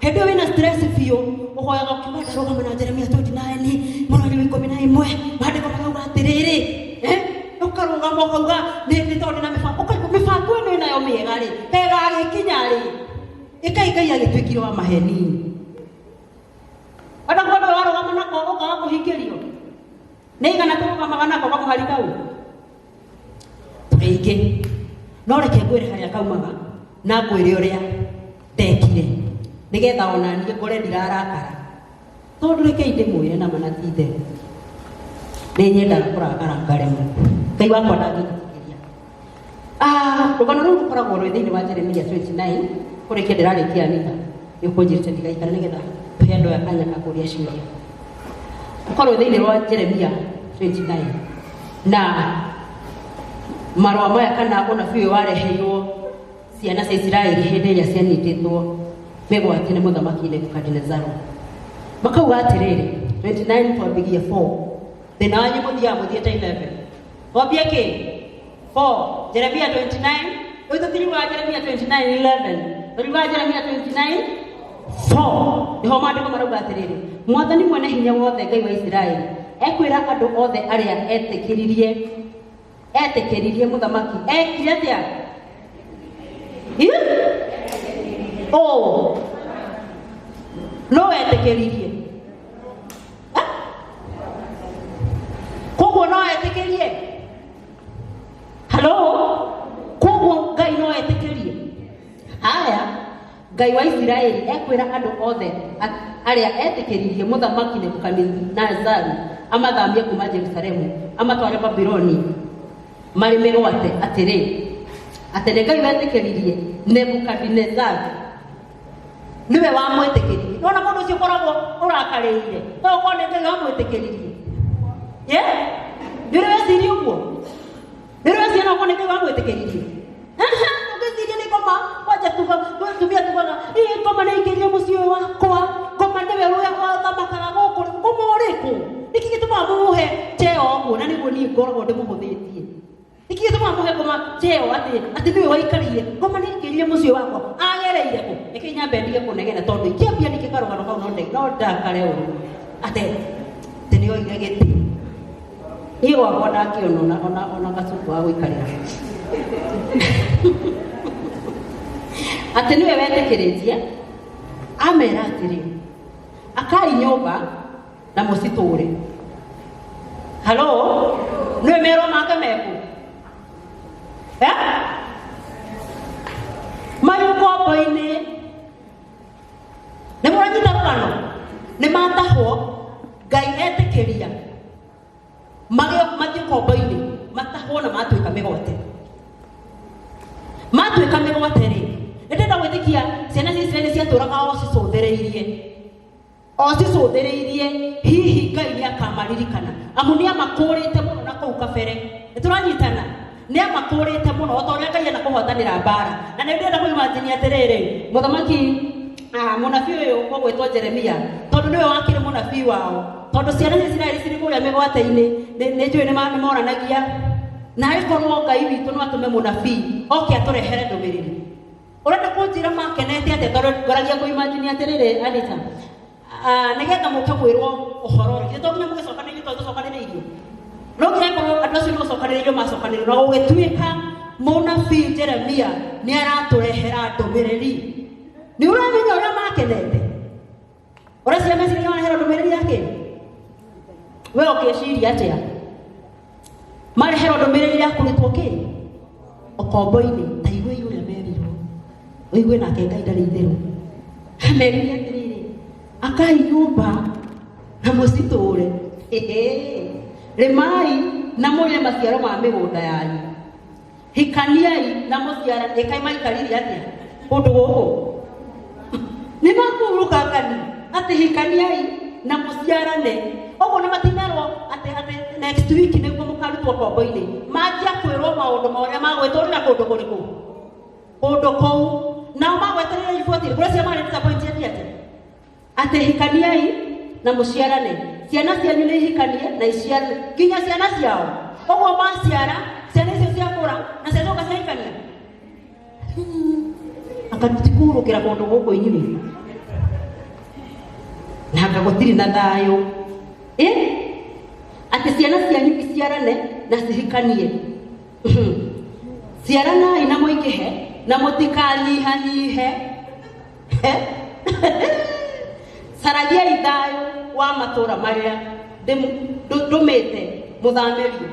hĩndĩ ĩyo wĩna stress biũ, ũhoyaga ũkiuga, ndarũgama na Jeremia 29 mũrori wa 11, maandĩko marauga atĩrĩrĩ, eh? Ũkarũgama ũkauga nĩ tondũ ndĩna mĩbango, ũkaigua mĩbango ĩno ĩnayo mĩega rĩ, ĩgagĩkinya rĩ? Ĩkai Ngai agĩtuĩkire wa maheni. Ona kwandũ warũgama nako ũkaga kũhingĩrio nĩ igana, tũrũgamaga nako kamũhari kau tũrĩ aingĩ. No reke ngwĩre harĩa kaumaga na ngwĩre ũrĩa ndekire nĩgetha ona niĩ ngore ndirarakara, tondũ rekei ndĩmwĩre na mana ti itherũ, nĩ nyendaga kũrakara ngaremwo. Ngai wakwa ndangĩnjĩtĩkĩria. Ah, rũgano rũu rũkoragwo rwĩ thĩinĩ wa Jeremia 29. Kũrĩkia ndĩrarĩkia Anita, nĩ ũkũnjĩrĩte ndigaikare nĩgetha tũhe andũ aya kanya ka kũria ciũria. Ũkorwo thĩinĩ wa Jeremia 29 na marũa maya kana ũnabii ũyũ wareheirwo ciana cia Isiraeli hĩndĩ ĩrĩa cianyitĩtwo mĩgwate nĩ mũthamaki Nebukadinezaru. Makauga atĩrĩrĩ, 29 twambigie 4 thĩna wanyu mũthiaga mũthiĩte 11 twambie kĩ 4 Jeremia 29 rĩu tũtiriugaga Jeremia 29 11 tũriugaga Jeremia 29 4 nĩho maandĩko marauga atĩrĩrĩ, mwathani mwene hinya wothe Ngai wa Isiraeli ekwĩra andũ othe arĩa etĩkĩririe etĩkĩririe mũthamaki ekire atĩa? Ih? Ũũ no etĩkĩririe. Eh? Koguo no etĩkĩrie. Halo, koguo Ngai no etĩkĩrie. Haya, Ngai wa Isiraeli ekwĩra andũ othe arĩa etĩkĩririe mũthamaki Nebukadinezaru amathamie kuma Jerusalemu amatware Babiloni marĩ mĩgwate atĩrĩ, atĩ nĩ Ngai wetĩkĩririe Nebukadinezaru nĩwe wamwĩtĩkĩririe. Nona mũndũ ũcio ũkoragwo ũrakarĩire no ũkorwo nĩ Ngai wamwĩtĩkĩririe. Ye? Nĩ ũrĩ weciria ũguo? Nĩ ũrĩ weciria no ũkorwo nĩ Ngai wamwĩtĩkĩririe? Aha, ũngĩciria nĩ ngoma kwanja tuga tumia tugaga ĩ ngoma nĩ aingĩrire mũciĩ ũyũ wakwa, ngoma nĩwe ũrĩa wathamakaga gũkũ, ngoma ũrĩkũ? Nĩkĩ gĩtũmaga mũmũhe cheo ũguo na nĩguo niĩ ngoragwo ndĩmũhũthĩtie? Nĩkĩ gĩtũmaga mũhe ngoma cheo atĩ atĩ nĩwe waikarire? Ngoma nĩ aingĩrire mũciĩ wakwa, agereire kũ? Reke nyambe ndige kũnegena tondũ ingĩambia ningĩ karũgano kau no no ndakare ũru atĩ atĩ nĩ oire gĩtĩ. Niĩ gwakwa ndakĩona ona ona ona gacuku ga gũikarĩra. Atĩ nĩwe wetĩkĩrĩtie amera atĩrĩ, akai nyũmba na mũcitũre. Halo, nĩwe merwo make mekũ? Eh? Marĩ ũkombo-inĩ. Nĩ mũranyita rũgano? Nĩ matahwo, Ngai etĩkĩria mathiĩ ũkombo-inĩ, matahwo na matuĩka mĩgwate. Matuĩka mĩgwate rĩ, nĩ ndĩrenda gwĩtĩkia ciana cia Isiraeli ciatũraga o cicũthĩrĩirie. O cicũthĩrĩirie hihi Ngai nĩ akamaririkana, amu nĩ amakũrĩte mũno na kũu kabere. Nĩ tũranyitana? Nĩ amakũrĩte mũno o ta ũrĩa Ngai anakũhotanĩra mbara. Na nĩ ndĩrenda kũimagine atĩrĩrĩ, mũthamaki mũnabii ũyũ ũgwĩtwo Jeremia, tondũ nĩwe wakĩrĩ mũnabii wao, tondũ ciana cia Isiraeli cirĩ kũrĩa mĩgwate-inĩ, nĩ njũĩ nĩ moranagia, na arĩ korwo Ngai witũ no atũme mũnabii oke atũrehere ndũmĩrĩri. Ũrenda kũnjĩra makenete atĩa? Tondũ ngoragia kũimagine atĩrĩrĩ, Anita, nĩgetha mũke kwĩrwo ũhoro rĩ, to nginya mũgĩcokanĩrĩrio, tondũ tũcokanĩrĩirio. No nginya ĩkorwo andũ acio nĩ gũcokanĩrĩrio macokanĩrĩrio, na gũgĩtuĩka mũnabii Jeremia nĩ aratũrehera ndũmĩrĩri. Nĩ ũramenya ũrĩa makenete? Ũreciria meciria marehera ndũmĩrĩri ya kĩ? We ũkĩciria atĩa? Mareherwo ndũmĩrĩri ya kũrutwo kĩ? Ũkombo-inĩ. Ta igue ũrĩa merirwo. Ũigue nake Ngai ndarĩ itherũ. Amerire atĩrĩrĩ, akai nyũmba na mũcitũre. Rĩmai na mũrĩe maciaro ma mĩgũnda yanyu. Hikaniai na mũciarane. Ĩkai maikarire atĩa kũndũ gũkũ? Nĩ makuruka kani atĩ hikaniai na mũciarane. Ũguo nĩ matinerwo atĩ atĩ next week nĩguo mũkarutwo kombo-inĩ. Manjia kwĩrwo maũndũ ma ũrĩa magwĩtũrĩra kũndũ kũrĩkũ? Kũndũ kũu. Nao magwetereire riboti ĩrĩkũ? Ũreciria marĩ disappointed atĩa? Atĩ hikaniai na mũciarane, ciana cianyu nĩ ihikanie na iciarane, nginya ciana ciao. Ũguo maciara, ciana icio ciakũra na ciacoka ciahikania. Anga tũtikũhurũkĩra kũndũ gũkũ inyuĩ, na anga gũtirĩ na thayũ. Atĩ ciana cianyu iciarane na cihikanie. Ciaranai na mũingĩhe na mũtikanyihanyihe. Caragiai thayũ wa matũũra marĩa ndũmĩte mũthamĩrio.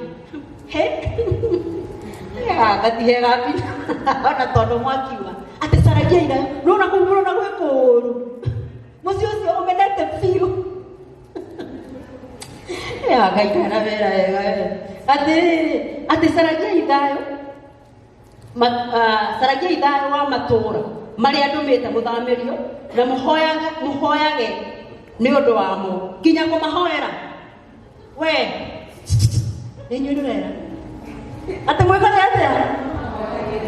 Gatihega ona tondũ mwakiuga atĩ caragiai thayũ, nĩwona kũu mũrona gwĩ kũũru, mũciĩ ũcio ũmenete biũ. Ngai ndana wĩra wega we. Atĩrĩrĩ, atĩ caragiai thayũ, caragiai thayũ wa matũũra Marĩa ndũmĩte mũthamĩrio na mũhoyage nĩ ũndũ wamo nginya kũmahoera we nĩ inyuĩ ndĩrera atĩ mwĩkage atĩa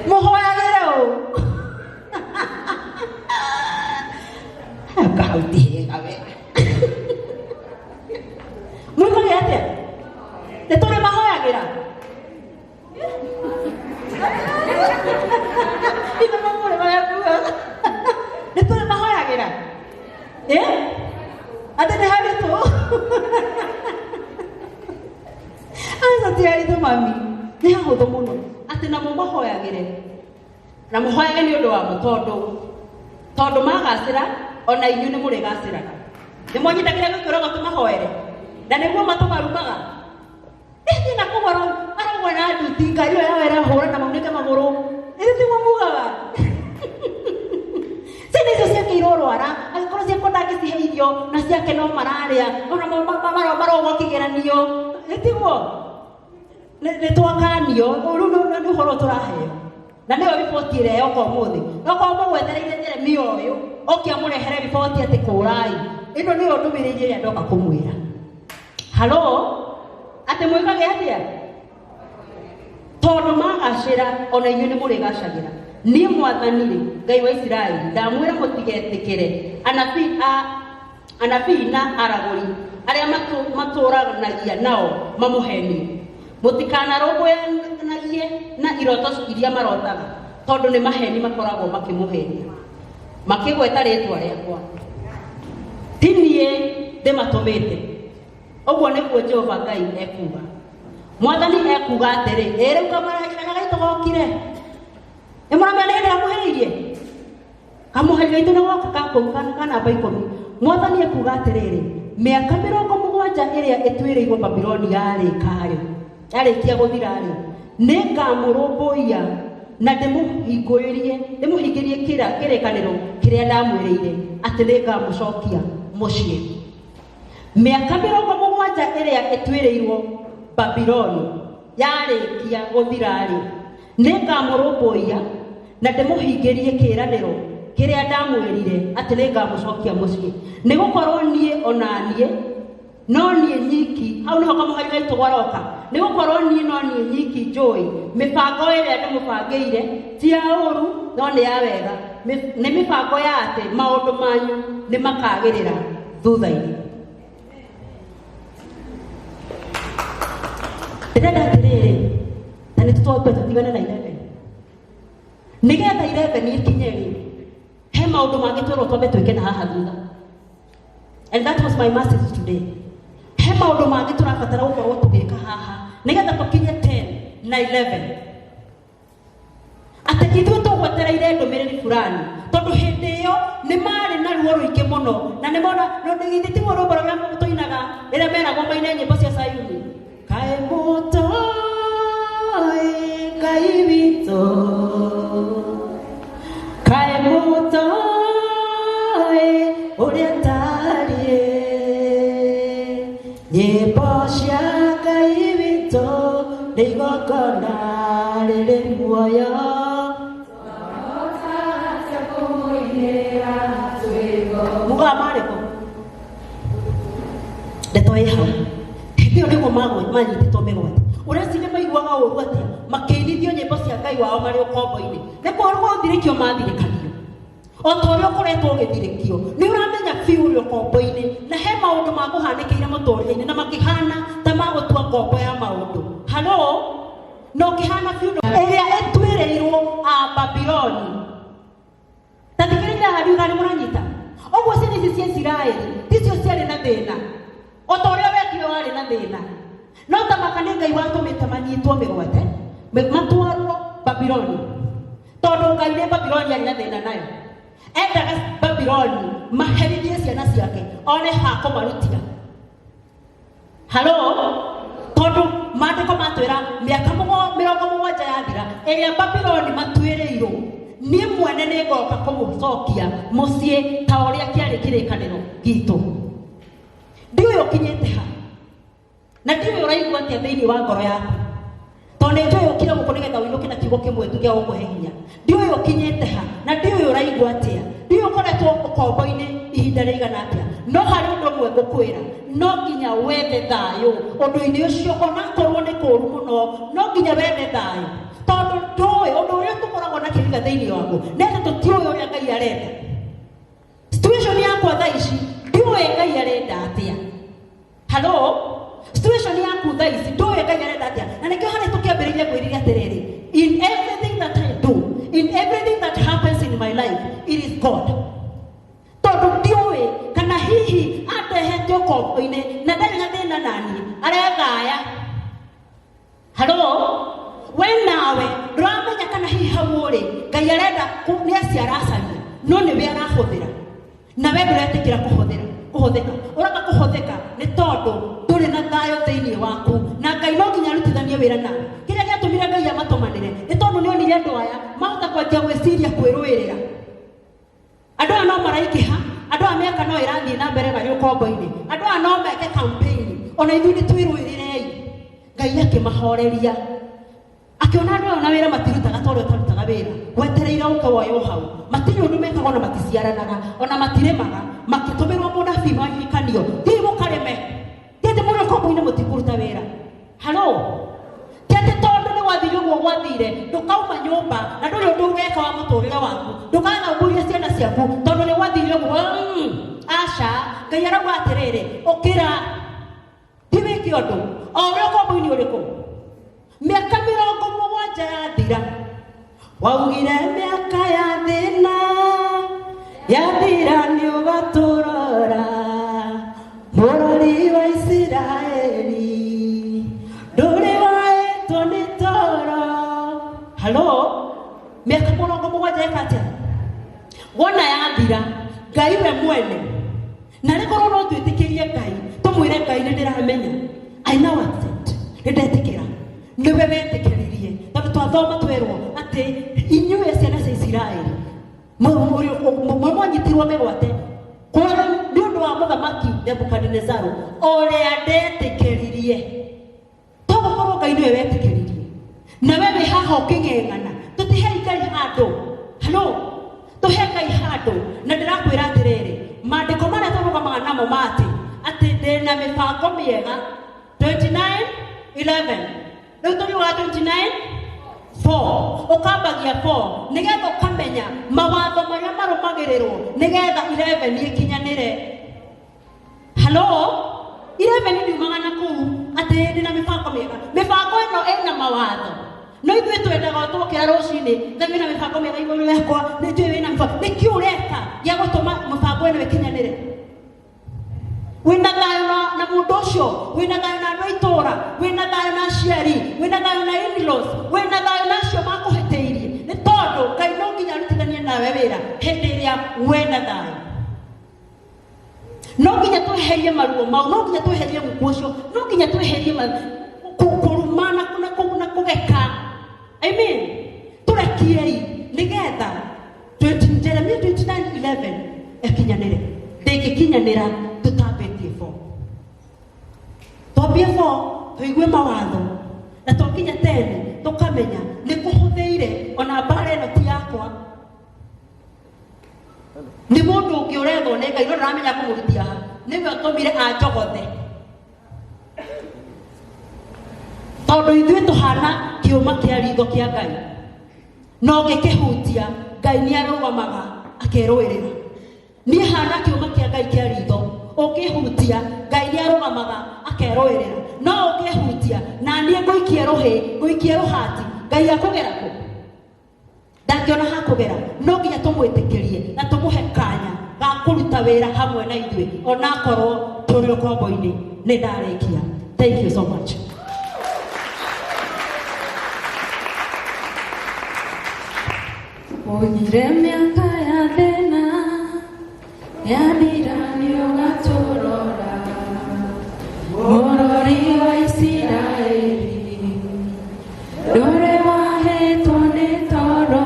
mũhoyagĩre ũ kahau ti hega we mwĩkage atĩa nĩ tũrĩ mahoyagĩra ithe mamũrĩ marĩa ngugaga nĩ tũrĩ mahoyagĩra atĩ nĩ haritũ aca ti haritũ mami nĩ hahũthũ mũno atĩ namo mahoyagĩre na mũhoyage nĩ ũndũ wamo tondũ magacĩra ona inyuĩ nĩ mũrĩgacĩraga nĩ mwanyita kĩrĩa gĩkwĩragwo tũmahoere na nĩguo matũmarumaga ĩthiĩ na kũu arogwa na nduti ngari ĩyo yao ĩrahũra na maunĩke magũrũ ĩrĩ tiguo mugaga ciana icio ciake irorwara angĩkorwo ciakwa ndangĩcihe irio na ciake no mararĩa ona marogwa kĩgeranio ĩtiguo nĩ twakanio rĩu nĩ ũhoro tũraheo na nĩyo riboti ĩrĩa yoka ũmũthĩ nokorwo mũgwetereire Jeremia ũyũ oke amũrehere riboti atĩ kũrai ĩno nĩyo ndũmĩrĩri ĩrĩa ndoka kũmwĩra halo atĩ mwĩkage atĩa tondũ magacĩra ona inyuĩ nĩ mũrĩgacagĩra niĩ mwathani rĩ Ngai wa Isiraeli ndamwĩra mũtigetĩkĩre anabii na aragũri arĩa matũranagia nao mamũhenie mũtikanarũmbũyanagie na iroto iria marotaga tondũ nĩ maheni makoragwo makĩmũhenia makĩgweta rĩtwa rĩakwa ti niĩ ndĩmatũmĩte ũguo nĩguo Jehova Ngai ekuga mwathani ekuga atĩrĩ ĩ rĩu kamũheri karĩa gaitũ gokire nĩ mũramenya nĩ hĩndĩ gakuhĩrĩirie kamũheri gaitũ nĩ goka ka namba 10 mwathani ekuga atĩrĩrĩ mĩaka 70 ĩrĩa ĩtuĩrĩirwo Babiloni yarĩka-rĩ yarĩkia gũthira-rĩ nĩ ngamũrũmbũiya na ndĩmũhingĩrie kĩrĩkanĩro kĩrĩa ndamwĩrĩire atĩ nĩ ngamũcokia mũciĩ mĩaka 70 ĩrĩa ĩtuĩrĩirwo Babiloni yarĩkia gũthira-rĩ nĩ ngamũrũmbũiya na ndĩmũhingĩrie kĩĩranĩro kĩrĩa ndamwĩrire atĩ nĩ ngamũcokia mũciĩ nĩ gũkorwo niĩ ona niĩ no niĩ nyiki hau nĩho kamũhari gaitũ garoka nĩ gũkorwo niĩ no niĩ nyiki njũĩ mĩbango ĩrĩa ndĩmũbangĩire ti ya ũũru no nĩ ya wega nĩ mĩbango ya atĩ maũndũ manyu nĩ makagĩrĩra thutha-inĩ ndĩrenda atĩrĩrĩ ta nĩ tũtwambe tũtigane na 11 nĩgetha 11 ikinye rĩ he maũndũ mangĩ twĩrwo twambe twĩke na haha thutha and that was my message today he maũndũ mangĩ tũrabatara gũkorwo tũgĩka haha nĩgetha tũkinye 10 na 11 atĩ ithuĩ tũgwetereire ndũmĩrĩri fulani tondũ hĩndĩ ĩyo nĩ marĩ na ruo rũingĩ mũno na nĩ mona no githĩ tiguo rwĩmbo rũrĩa tũinaga rĩrĩa meragwo maine nyĩmbo cia Sayuni kaĩ mũtoĩ Ngai witũ kaĩ mũtoĩ ũrĩa tariĩ nyĩmbo cia Ngai witũ nĩ igongona rĩrĩ muoyo mugaga marĩkũ ndeto ĩ hau hĩndĩ ĩyo nĩguo manyitĩtwo mĩgwate ũreciria maiguaga ũru atĩa makĩinithio nyĩmbo cia Ngai wao marĩ ũkombo-inĩ nĩ gũthirĩkio mathirĩkagio o ta ũrĩa ũkoretwo ũgĩthirĩkio nĩ ũramenya biũ ũrĩ ũkombo-inĩ na he maũndũ makũhanĩkĩire mũtũrĩre-inĩ na makĩhana ta magũtua ngombo ya maũndũ halo na ũkĩhana biũ ĩrĩa ĩtuĩrĩirwo a Babiloni ta thikĩrĩria haha ndiuga nĩ mũranyita ũguo ciana ici cia Isiraeli ticio ciarĩ na thĩna o ta ũrĩa wekire warĩ na thĩna no ta maka nĩ Ngai watũmĩte manyitwo mĩgwate matwarwo Babiloni tondũ Ngai nĩ Babiloni arĩ na thĩna nayo endaga Babiloni maherithie ciana ciake one ha kũmarutia halo tondũ maandĩko matwĩra mĩaka 70 yathira ĩrĩa Babiloni matuĩrĩirwo niĩ mwene nĩ ngoka kũmũcokia mũciĩ ta ũrĩa kĩarĩ kĩrĩkanĩro gitũ ndiũĩ ũkinyĩte ha na ndiũĩ ũraigua atĩa thĩinĩ wa ngoro yaku Tondũ nĩ njũĩ ũkire gũkũ nĩgetha ũinũke na kiugo kĩmwe tu gĩa gũkũhe hinya. Ndiũĩ ũkinyĩte ha na ndiũĩ ũraigua atĩa. Ndiũĩ ũkoretwo ũkombo-inĩ ihinda rĩigana atĩa. No harĩ ũndũ ũmwe ngũkwĩra, no nginya wethe thayũ ũndũ-inĩ ũcio, onakorwo nĩ kũũru mũno, no nginya wethe thayũ. Tondũ ndũĩ ũndũ ũrĩa tũkoragwo na kĩhiga thĩinĩ waguo nĩ atĩ tũtiũĩ ũrĩa Ngai arenda. Situation yakwa thaa ici ndiũĩ Ngai arenda atĩa. Hello? Situation yaku thaa ici ndũĩ Ngai arenda atĩa. Na nĩkĩo harĩa tũkĩambĩrĩirie ngwĩrire atĩrĩrĩ, in everything that I do, in everything that happens in my life, it is God. Tondũ ndiũĩ kana hihi andehete ũkombo-inĩ na ndarĩ na thĩna naniĩ, arethaya. Hello? We nawe ndũramenya kana hihi hau ũrĩ Ngai arenda nĩ acio aracaria no nĩwe arahũthĩra na we ndũretĩkĩra kũhũthĩra kũhũthĩka ũrenda kũhũthĩka nĩ tondũ ndũrĩ na thayũ thĩinĩ waku na Ngai no nginya arutithanie wĩra nawe. Kĩrĩa gĩatũmire Ngai amatũmanĩre nĩ tondũ nĩ onire andũ aya mahota kwanjia gwĩciria kwĩrũĩrĩra. Andũ aya no maraingĩha, andũ aya mĩaka no ĩrathiĩ na mbere marĩ ũkombo-inĩ, andũ aya no meke campaign, ona ithuĩ nĩ twĩrũĩrĩrei. Ngai akĩmahoreria, akĩona andũ aya ona wĩra matirutaga ta ũrĩa ũtarutaga wĩra, wetereire ũke woywo hau, matirĩ ũndũ mekaga ona maticiaranaga, ona matirĩmaga, makĩtũmĩrwo mũnabii mahikanio, thiĩi mũkarĩme. Ti atĩ mũrĩ ũkombo-inĩ mũtikũruta wĩra. Halo? Ti atĩ tondũ nĩ gwathire ũguo gwathire, ndũkauma nyũmba na ndũrĩ ũndũ ũgeka wa mũtũrĩre waku, ndũkanaũmbũrie ciana ciaku tondũ nĩ gwathire ũguo. Aca, Ngai arauga atĩrĩrĩ, ũkĩra, ti wĩke ũndũ, o ũrĩa ũkombo-inĩ ũrĩkũ. Mĩaka mĩrongo mũgwanja yathira, waugire mĩaka ya thĩna yathira nĩ ũgatũrora mũrori wa Isiraeli ndũrĩ waĩtwo nĩ toro. Halo, mĩaka mũrongo mũgwanja ĩka atĩa? Wona yathira, Ngai we mwene na rĩkorwo no twĩtĩkĩrie Ngai tũmwĩre Ngai nĩ ndĩramenya, I now accept, nĩ ndetĩkĩra nĩwe wetĩkĩririe, tondũ twathoma twerwo atĩ inyuĩ ciana cia Isiraeli mwanyitirwo mĩgwate nĩ ũndũ wa mũthamaki Nebukadinezaru ũrĩa ndetĩkĩririe. Toguo korwo Ngai nĩwe wetĩkĩririe na we wĩ haha ũkĩng'eng'ana, tũtihei Ngai handũ. Halo, tũhe Ngai handũ. Na ndĩrakwĩra atĩrĩrĩ, maandĩko marĩa tũrũgamaga namo ma atĩ atĩ ndĩna mĩbango mĩega 29:11, rĩu tũriugaga 29:4, ũkambagia 4 nĩgetha ũkamenya mawatho marĩa marũmagĩrĩrwo nĩgetha 11 ĩkinyanĩre. Halo, 11 ndiumaga na kũu atĩ ndĩ na mĩbango mĩega. Mĩbango ĩno ĩna mawatho, no ithuĩ twendaga o twokĩra rũcinĩ, Ngai wĩna mĩbango mĩega igũrũ rĩakwa, nĩ njũĩ wĩna mĩbango. Nĩkĩ ũreka gĩa gũtũma mĩbango ĩno ĩkinyanĩre? Wĩna thayũ na mũndũ ũcio, wĩna thayũ na andũ a itũũra, wĩna thayũ na aciari, wĩna thayũ na in-laws, wĩna thayũ na acio makũhĩtĩirie. Nĩ tondũ Ngai no nginya arutithanie nawe wĩra hĩndĩ ĩrĩa wĩna thayũ. No nginya tweherie maruo mau, no nginya tweherie mũku ũcio, no nginya tweherie kũruma na kũgeka. Amen. Tũrekiei nĩgetha Jeremia 29:11 ĩkinyanĩre. Ndĩngĩkinyanĩra tũtambĩtie 4. Twambie 4 tũigue mawatho, na twakinya 10 tũkamenya nĩ kũhũthĩire ona mbara ĩno ti yakwa. Nĩ mũndũ ũngĩ ũrethwo nĩ Ngai no ndaramenya kũmũrutia ha, nĩwe ũtũmire anjogothe. Tondũ ithuĩ tũhana kĩũma kĩa ritho kĩa Ngai, na ũngĩkĩhutia Ngai nĩ arũgamaga akerũĩrĩra. Niĩ hana kĩũma kĩa Ngai kĩa ritho, ũngĩhutia Ngai nĩ arũgamaga akerũĩrĩra. No ũngĩhutia na niĩ ngũikie rũhĩ, ngũikie rũhati, Ngai akũgera kũ? Ndangĩona ha kũgera. No nginya tũmwĩtĩkĩrie na tũmũhe kanya ga kũruta wĩra hamwe na ithuĩ onakorwo tũrĩ ũkombo-inĩ. Nĩ ndarĩkia. Thank you so much. Oigire mĩaka ya thĩna yathira nĩ ũgatũrora, mũrori wa Isiraeli ndũrĩ wahĩtwo nĩ toro,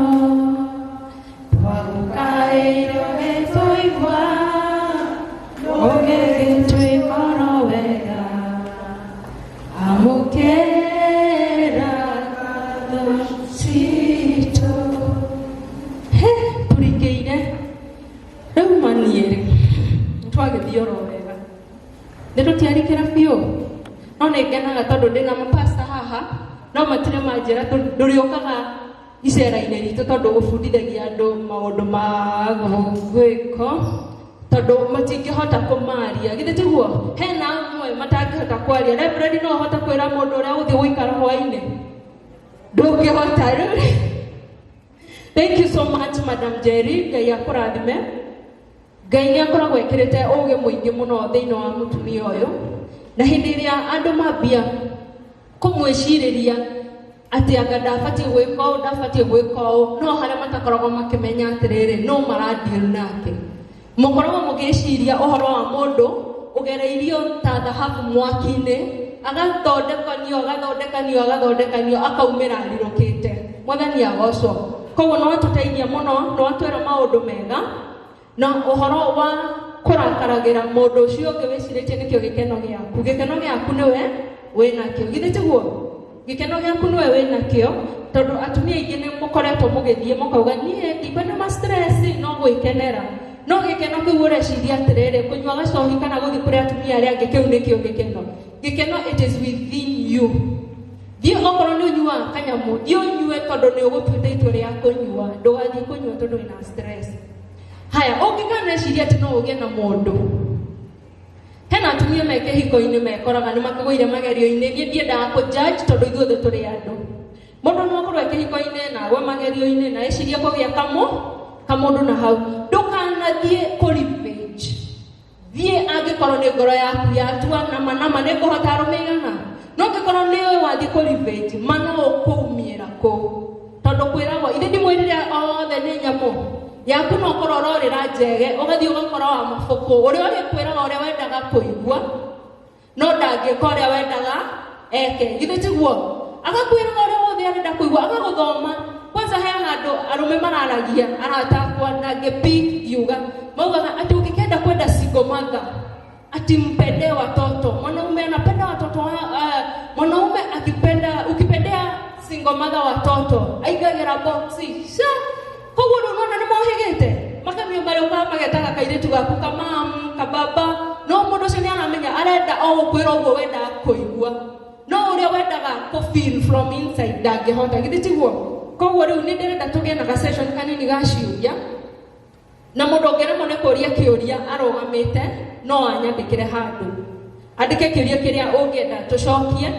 twagũkaĩire ũgĩtũigua, ũgĩgĩtwĩka oro wega, amũkĩra. Twagĩthiĩ oro wega. Nĩ tũtiarikĩra biũ, no nĩ ngenaga tondũ ndĩna mapasta haha, no matirĩ manjĩra ndũrĩũkaga icera-inĩ ritũ tondũ ũbundithagia andũ maũndũ ma gwĩko tondũ matingĩhota kũmaria. Githĩ tiguo? Hena amwe matangĩhota kwaria. Reverend, no ũhote kwĩra mũndũ ũrĩa ũgũthiĩ gũikara hwainĩ? Ndũngĩhota. Rĩu thank you so much, Madam Jerry. Ngai akũrathime. Ngai nĩ akoragwo ekĩrĩte ũgĩ mũingĩ mũno thĩinĩ wa mũtumia ũyũ, na hĩndĩ ĩrĩa andũ mambia kũmwĩcirĩria atĩ anga ndabatiĩ gwĩka ũũ, ndabatiĩ gwĩka ũũ, no harĩa matakoragwo makĩmenya atĩrĩrĩ, no maradeal nake. Mũkoragwo mũgĩciria ũhoro wa mũndũ ũgereirio ta thahabu mwaki-inĩ, agathondekanio, agathondekanio, agathondekanio, akaumĩra arirũkĩte. Mwathani agocwo. Koguo no atũteithia mũno, no atwĩra maũndũ mega na ũhoro wa kũrakaragĩra mũndũ ũcio ũngĩ wĩcirĩtie nĩkĩo gĩkeno gĩaku. Gĩkeno gĩaku nĩwe wĩnakĩo. Githĩ tiguo? Gĩkeno gĩaku nĩwe wĩnakĩo, tondũ atumia aingĩ nĩ mũkoretwo mũgĩthiĩ mũkauga niĩ ndikwenda ma stress, no gwĩkenera. No gĩkeno kĩu ũreciria atĩrĩrĩ, kũnyua gacohi kana gũthiĩ kũrĩ atumia arĩa angĩ, kĩu nĩkĩo gĩkeno? Gĩkeno, it is within you. Thiĩ, okorwo nĩ ũnyuaga kanyamũ, thiĩ ũnyue tondũ nĩ ũgũtuĩte itua rĩa kũnyua. Ndũgathiĩ kũnyua tondũ wĩna stress. Haya, ũngĩkaneciria atĩ no ũgĩe na mũndũ, hena atumia me kĩhiko-inĩ mekoraga nĩ makĩgũire magerio-inĩ. Niĩ ndiendaga kũ judge tondũ ithuothe tũrĩ andũ. Mũndũ no akorwo e kĩhiko-inĩ na agwe magerio-inĩ na ecirie kũgĩa kamũ kamũndũ na hau. Ndũkanathiĩ kũ revenge. Thiĩ angĩkorwo nĩ ngoro yaku yatua nama nama nĩ ngũhota arũme igana. No angĩkorwo nĩ ũĩ wathiĩ kũ revenge, ma no ũkũumiĩra kũu, tondũ kwĩragwo ithe ndimwĩrire othe nĩ nyamũ yaku. No ũkorwo ũrorĩra njege, ũgathiĩ ũgakora wa mabũkũ ũrĩa ũrĩkwĩraga ũrĩa wendaga kũigua, no ndangĩka ũrĩa wendaga eke. Githĩ tiguo? Agakwĩraga ũrĩa wothe arenda kũigua, agagũthoma. Kwanza he handũ arũme mararagia, arata akwa, na ngĩpick ngiuga, maugaga atĩ ũngĩkenda kwenda single mother, ati mpende watoto. Mwanaume anapenda watoto wa, mwanaume akipenda, ukipendea single mother watoto, aingagĩra boxi sha. Koguo rĩu nona nĩ mohĩgĩte makamio, marĩũkaga magetaga kairĩtu gaku kamamu kababa, no mũndũ ũcio nĩ aramenya arenda o gũkwĩra ũguo wendaga kũigua, no ũrĩa wendaga kũ feel from inside ndangĩhota. Githĩ tiguo? Koguo rĩu nĩ ndĩrenda tũgĩe na ga session kanini ga ciũria, na mũndũ ũngĩremwo nĩ kũria kĩũria arũgamĩte, no anyandĩkĩre handũ, andĩke kĩũria kĩrĩa ũngĩenda tũcokie.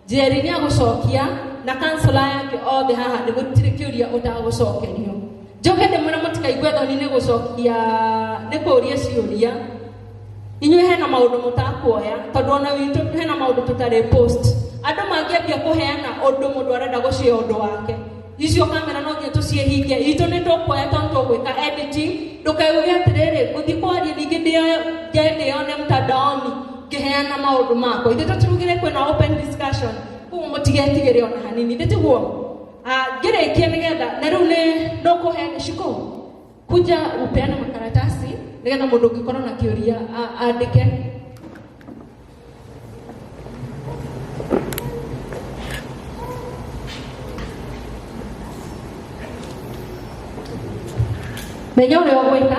Jerry nĩ agũcokia na kansela yake othe haha, nĩ gũtirĩ kĩũria ũtagũcokerio. Njoke ndĩmwĩre mũtikaigue thoni nĩ gũcokia, nĩ kũria ciũria. Inyuĩ hena maũndũ mũtakuoya, tondũ ona witũ hena maũndũ tũtarĩ post. Andũ mangĩambia kũheana ũndũ mũndũ arenda gũcia ũndũ wake, icio kamera no nginya tũciĩhinge. Itũ nĩ tũkuoya tondũ tũgwĩka editing. Ndũkaigue atĩrĩrĩ, ngũthiĩ kwaria ningĩ nje ndĩone mtandaoni ngĩheana maũndũ makwa. Ithuĩ tũtirugire, kwĩna open discussion, koguo mũtigetigĩre ona hanini. Nĩ tiguo? Ngĩrĩkia, nĩgetha na rĩu nĩ nũkũhe ciko kuja upeane makaratasi nĩgetha mũndũ ũngĩkorwo na kĩũria andĩke. Menya ũrĩa ũgwĩka.